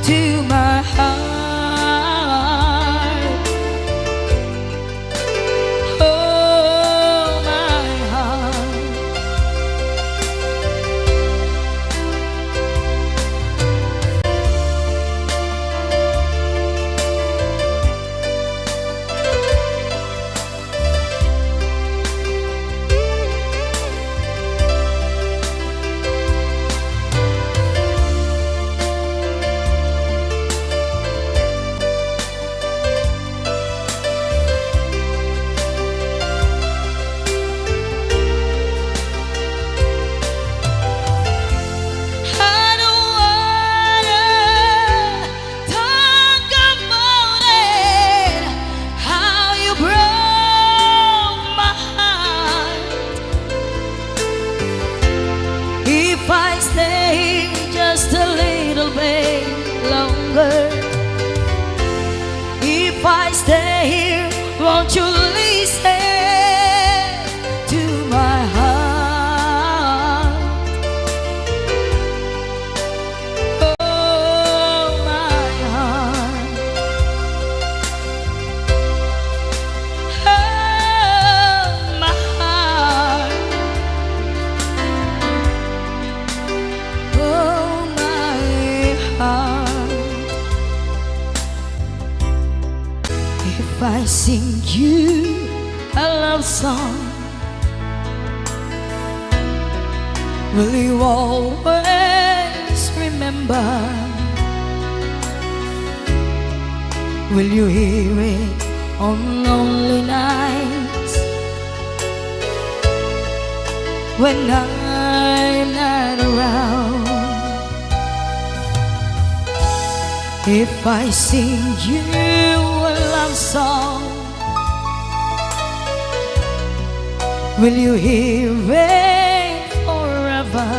to my heart? Oh, my heart. I don't wanna talk about it, how you broke my heart. If I stay just a little bit longer, if I stay here, won't you listen to my heart? Oh, my heart. Oh, my heart. Oh, my heart. If I sing you a love song, will you always remember? Will you hear it on lonely nights when I'm not around? If I sing you a love song, will you hear it forever?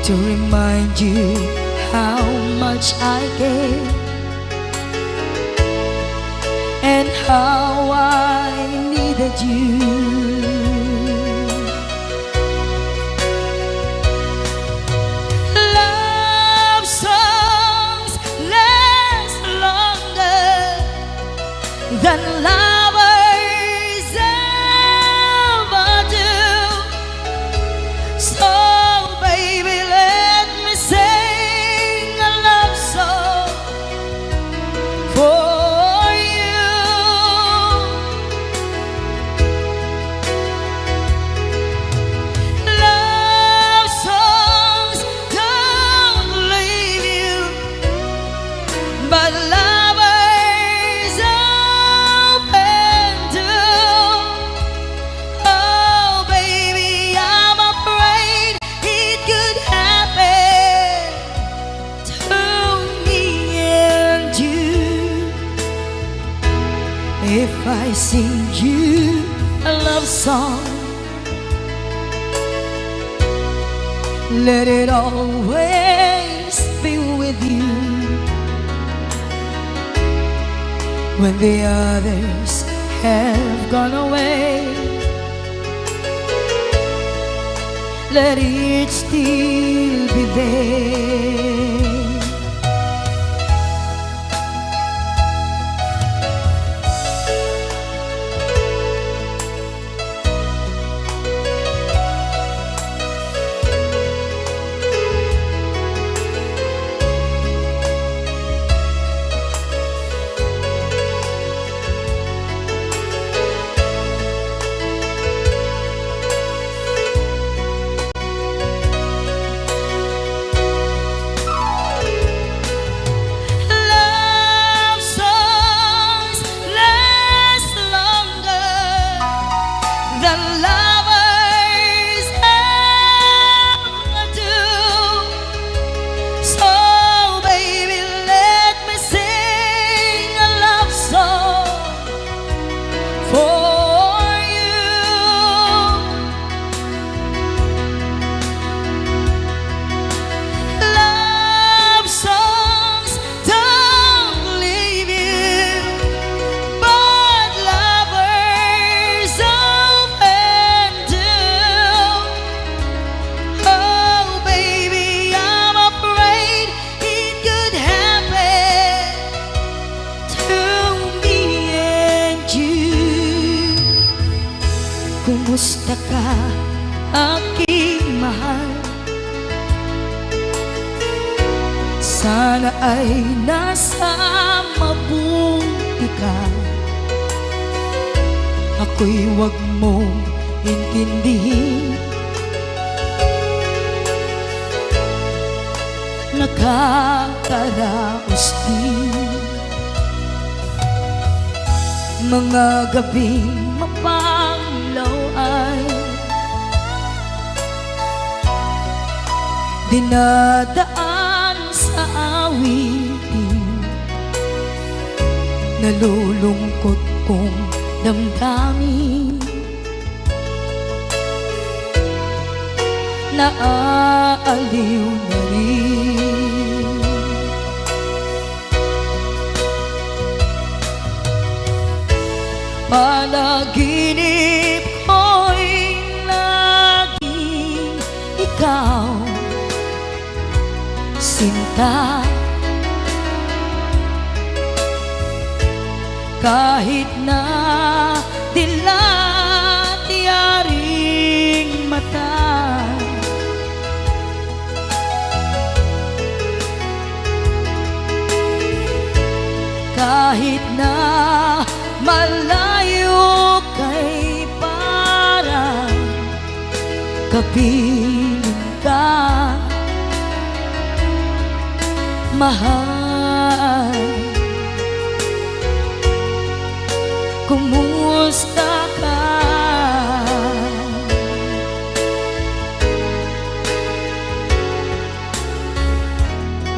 To remind you how much I care and how I needed you. Love songs last longer than lovers ever do. So, baby, let me sing a love song for you. Love songs don't leave you, but lovers often do. Oh, baby, I'm afraid it could happen to me and you. If I sing you a love song, let it always When the others have gone away, let it still be there. Love songs last longer than lovers ever do. So, baby, let me sing a love song for you. Love songs don't leave you, but lovers often do. Oh, baby, I'm afraid it could happen to me and you. Kumusta ka, aking mahal? Sana ay nasa mabuti ka. Ako'y wag mong intindihin. Nakakaraos din. Mga gabing mapanglaw ay dinadaan sa awitin. Nalulungkot kong damdamin. Naaaliw na rin. Panaginip ko'y laging ikaw, sinta. Kahit na dilat yaring mata, kahit na malayo kay parang kapiling ka, mahal. Kumusta ka?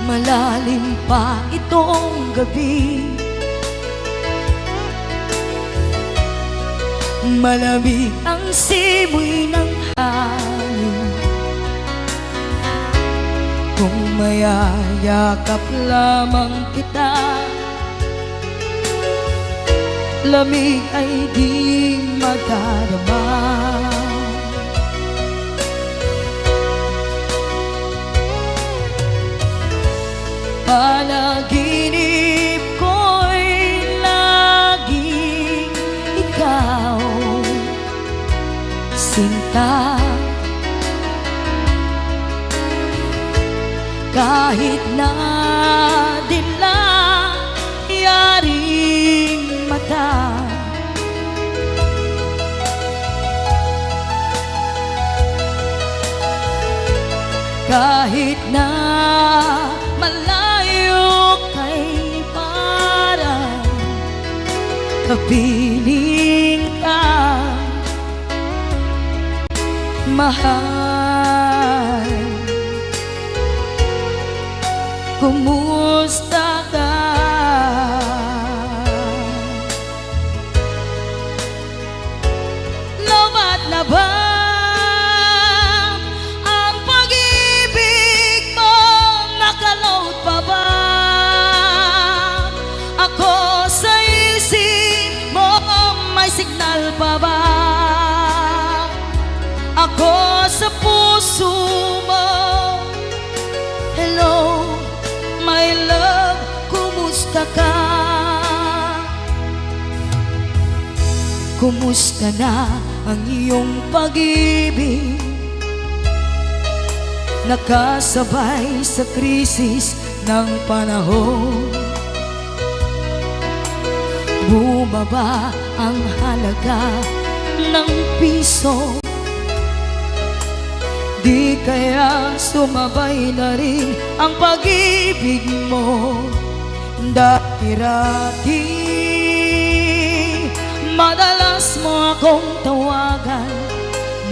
Malalim pa itong gabi. Malamig ang simoy ng hangin. Kung mayayakap lamang kita, lamig ay di madadama. Panaginip ko'y laging ikaw, sinta. Kahit na dilat yaring mata, kahit na malayo kay parang kapiling ka, mahal. Kumusta ka? Lobat na ba ang pag-ibig mo? Nakalot pa ba ako sa Hello, my love, kumusta ka? Kumusta na ang iyong pag-ibig? Nakasabay sa krisis ng panahon, bumaba ang halaga ng piso. Di kaya sumabay na rin ang pag-ibig mo? Dati-dati, madalas mo akong tawagan,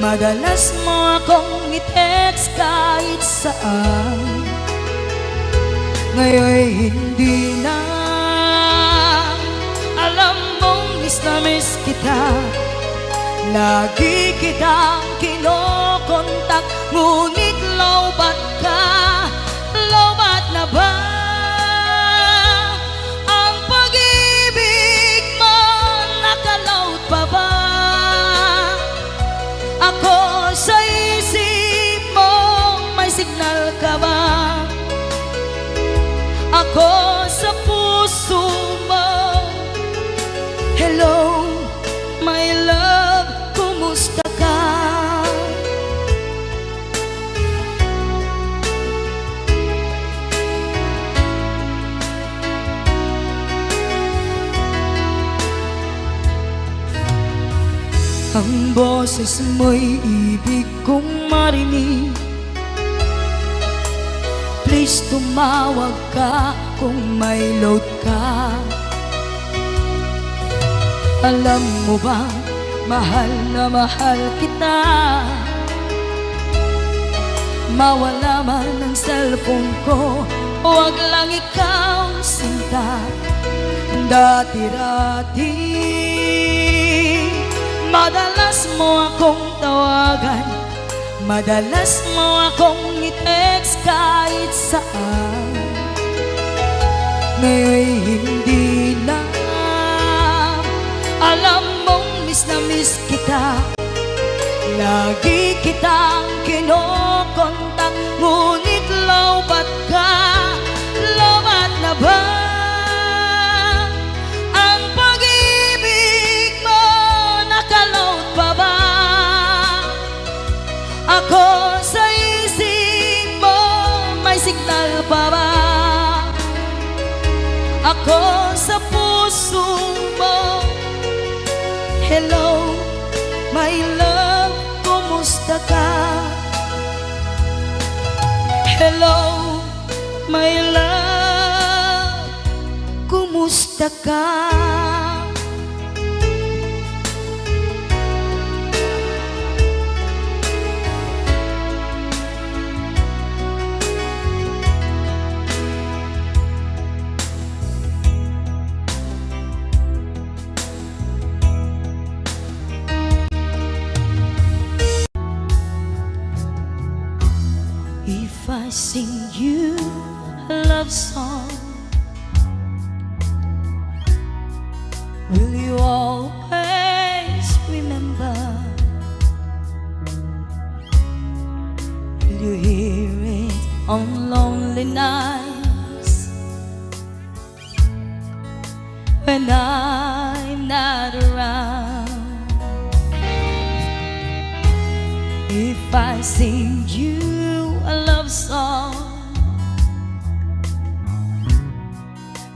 madalas mo akong i-text kahit saan. Ngayon hindi na. Alam mong miss na miss kita. Lagi kitang kinokontak, ngunit lowbat ka. Lowbat na ba? Ang pag-ibig mo, nakalowbat pa ba? Ako sa isip mo, may signal ka ba? Ako sa puso mo. Hello, my love, kumusta ka? Ang boses mo'y ibig kong marinig. Please, tumawag ka kung may load ka. Alam mo bang mahal na mahal kita? Mawala man ang cellphone ko, wag lang ikaw, sinta. Dati-dati, madalas mo akong tawagan, madalas mo akong i-text kahit saan. Ngayon hindi na. Alam mong miss na miss kita. Lagi kitang kinokontak, ngunit lowbat ka. Lowbat na ba? Ang pag-ibig mo, nakalowbat pa ba? Ako sa isip mo, may signal pa ba? Ako sa puso mo. Hello, my love, kumusta ka? Hello, my love, kumusta ka? If I sing you a love song, will you always remember? Will you hear it on lonely nights when I'm not around? If I sing you a love song,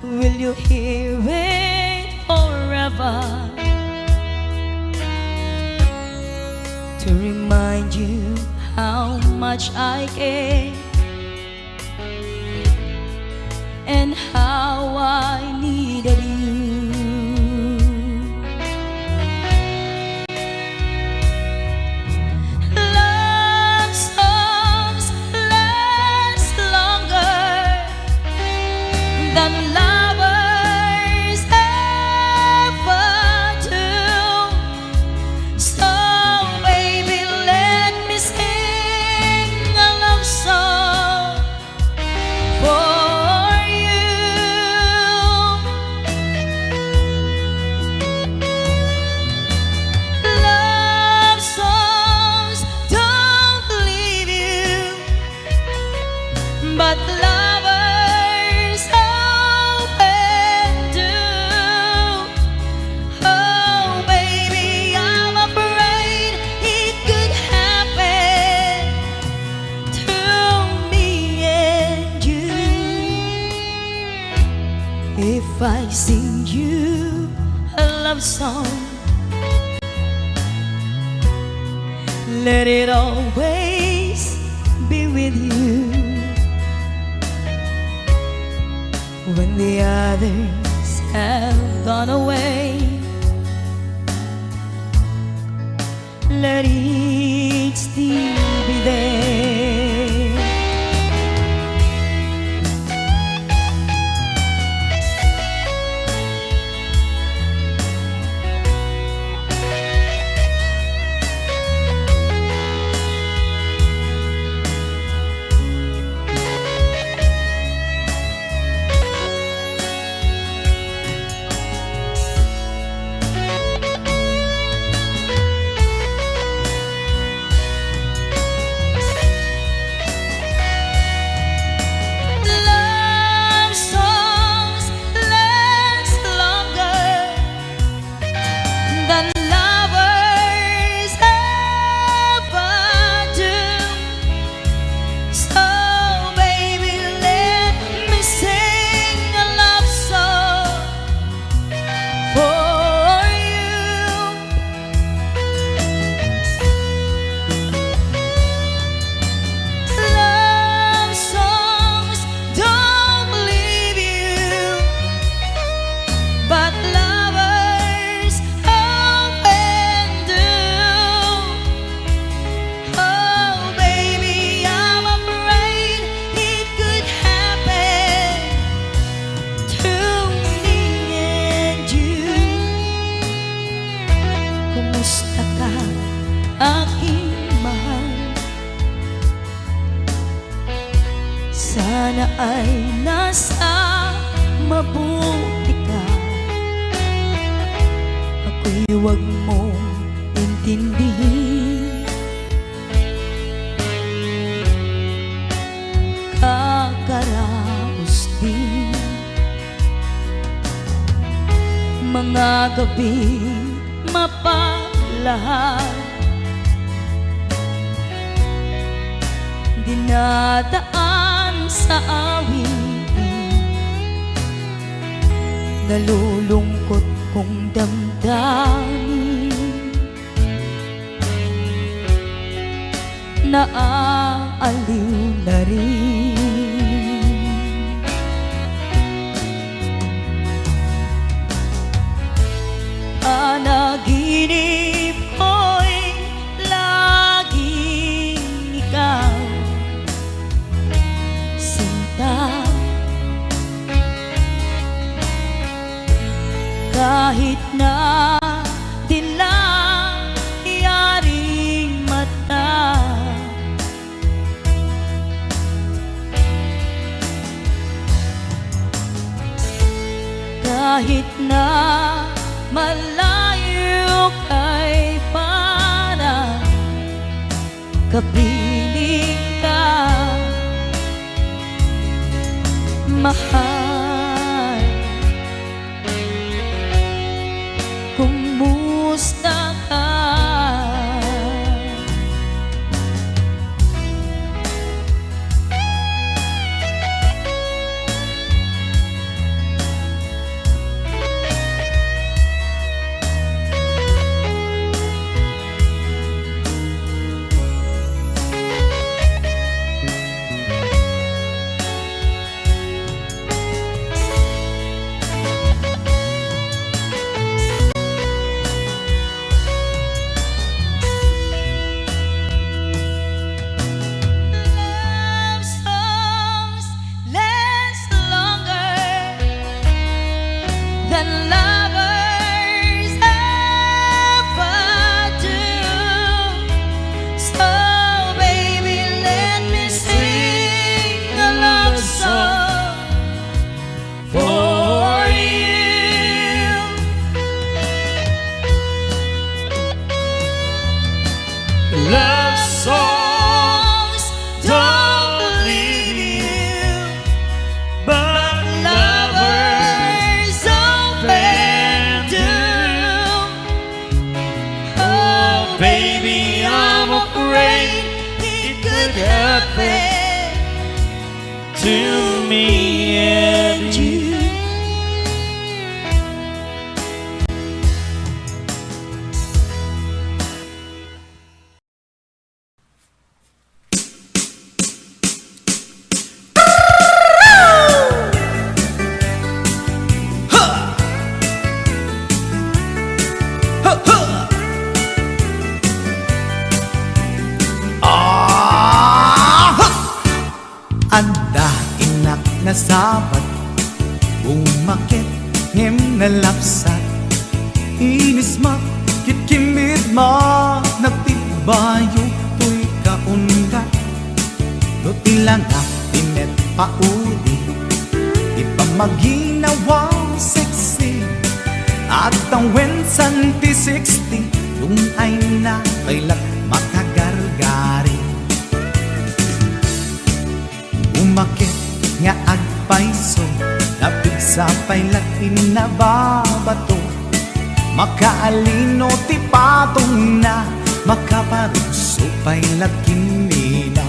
will you hear it forever? To remind you how much I care and how I needed you. Love songs last longer than lovers ever do. So, baby, let me sing a love song for you. Lovers, how can do? Oh, baby, I'm afraid it could happen to me and you. If I sing you a love song, let it always be with you. When the others have gone away, let it still be there. Love songs last longer than lovers ever do. So, baby, let me sing a love song for you. Love songs don't leave you, but lovers often do. Oh, baby, I'm afraid it could happen to me and you. Kumusta ka, aking mahal? Sana ay nasa mabuti ka. Ako'y huwag mong intindihin. Kakaraos din. Mga gabi mapaglahat, dinadaan sa awit. Nalulungkot kong damdamin, naaaliw na rin. Panaginip ko'y laging ikaw, sinta. Kahit na dilaw yaring mata, kahit na malayo ka'y parang kapiling ka, mahal. Kumusta ka? Between me and you. Adda innak nasabat, bumaket ngem nalapsat. Inismak ket kimmidma, nagtibbayo toy kaunggat. No ti langak ti met pauli, ti pammaginawa sexy, agtawen san ti sixty, dun ay na pay la makagargari. Umaket nga agpayso, napigsa pay la ti nababato. Makaalino ti patongna, makaparugso pay la kimmina.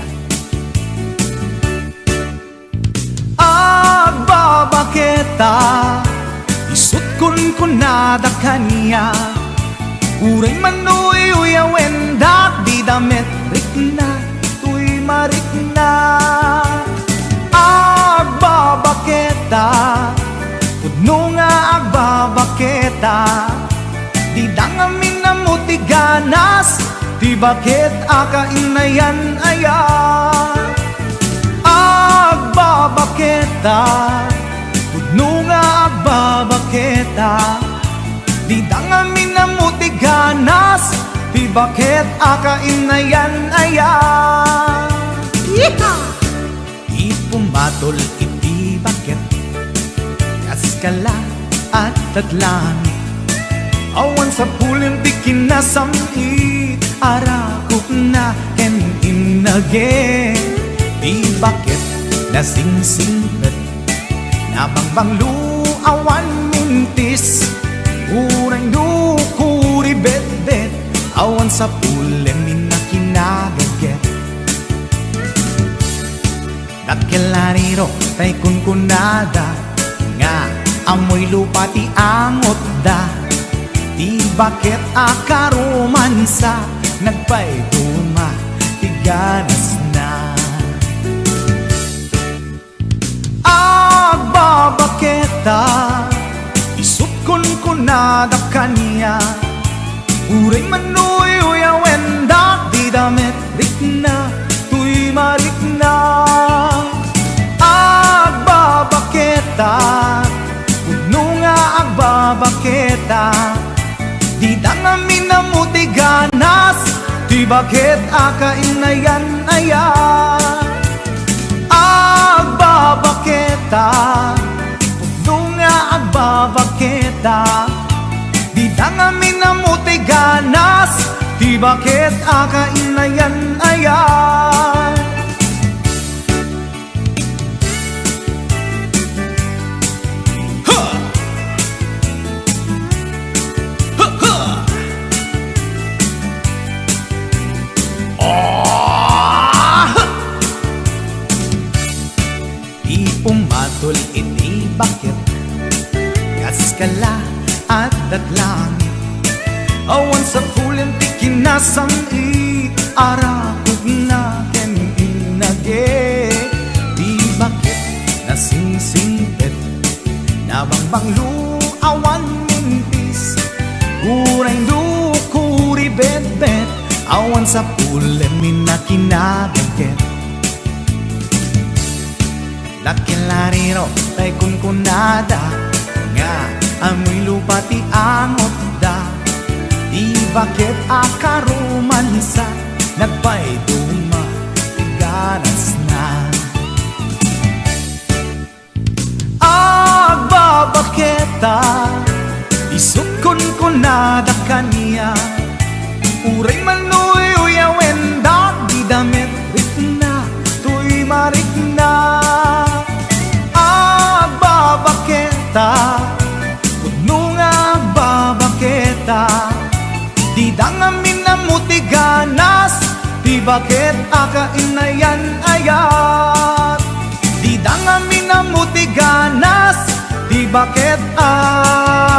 Agbabaketa, isut' kunkunada kaniak. Uray man no uyawendak, dida met rikna toy marikna. Agbabaketa, pudno nga agbabaketa, dida ngamin ammo ti ganas, ti baket a kainayan-ayan. Agbabaketa, pudno nga agbabaketa, dida ngamin ammo ti ganas, ti baket a kainayan-ayan. Yeehaw! Ipumatol iti baket, kaskala adda langit. Awan sapulen ti kinasam-it, arakupna ken innage. Ti baket nasingsingpet, nabangbanglo awan mintis. Uray no kuribetbet, awan sapulen ti kinagagget. Dakkel a rirok tay kunkunada nga ammoy lupa ti angotda. Ti baket a karomansa, nagpayduma ti ganasna. Agbabaketa, isut' kunkunada kaniak. Uray man no uyawendak, dida met rikna toy marikna. Agbabaketa, pudno nga agbabaketa, dida ngamin ammo ti ganas, ti baket a kainayan-ayan. Agbabaketa, pudno nga agbabaketa, dida ngamin ammo ti ganas, ti baket a kainayan-ayan. Ha! Ha, ha! Ah! Ti umatol iti baket, kaskala adda langit. Awan sapulen ti kinasam-it, arakupna ken innage. Ti baket nasingsingpet, nabangbanglo awan mintis. Uray no kuribetbet, awan sapulen ti kinagagget. Dakkel a rirok tay kunkunada nga ammoy lupa ti angotda. Ti baket a karomansa, nagpayduma ti ganasna. Agbabaketa, isut' kunkunada kaniak. Uray man no uyawendak, dida met rikna toy marikna. Agbabaketa, pudno nga agbabaketa, dida ngamin ammo ti ganas, ti baket a kainayan-ayan. Dida Inammo ti ganas ti baket a.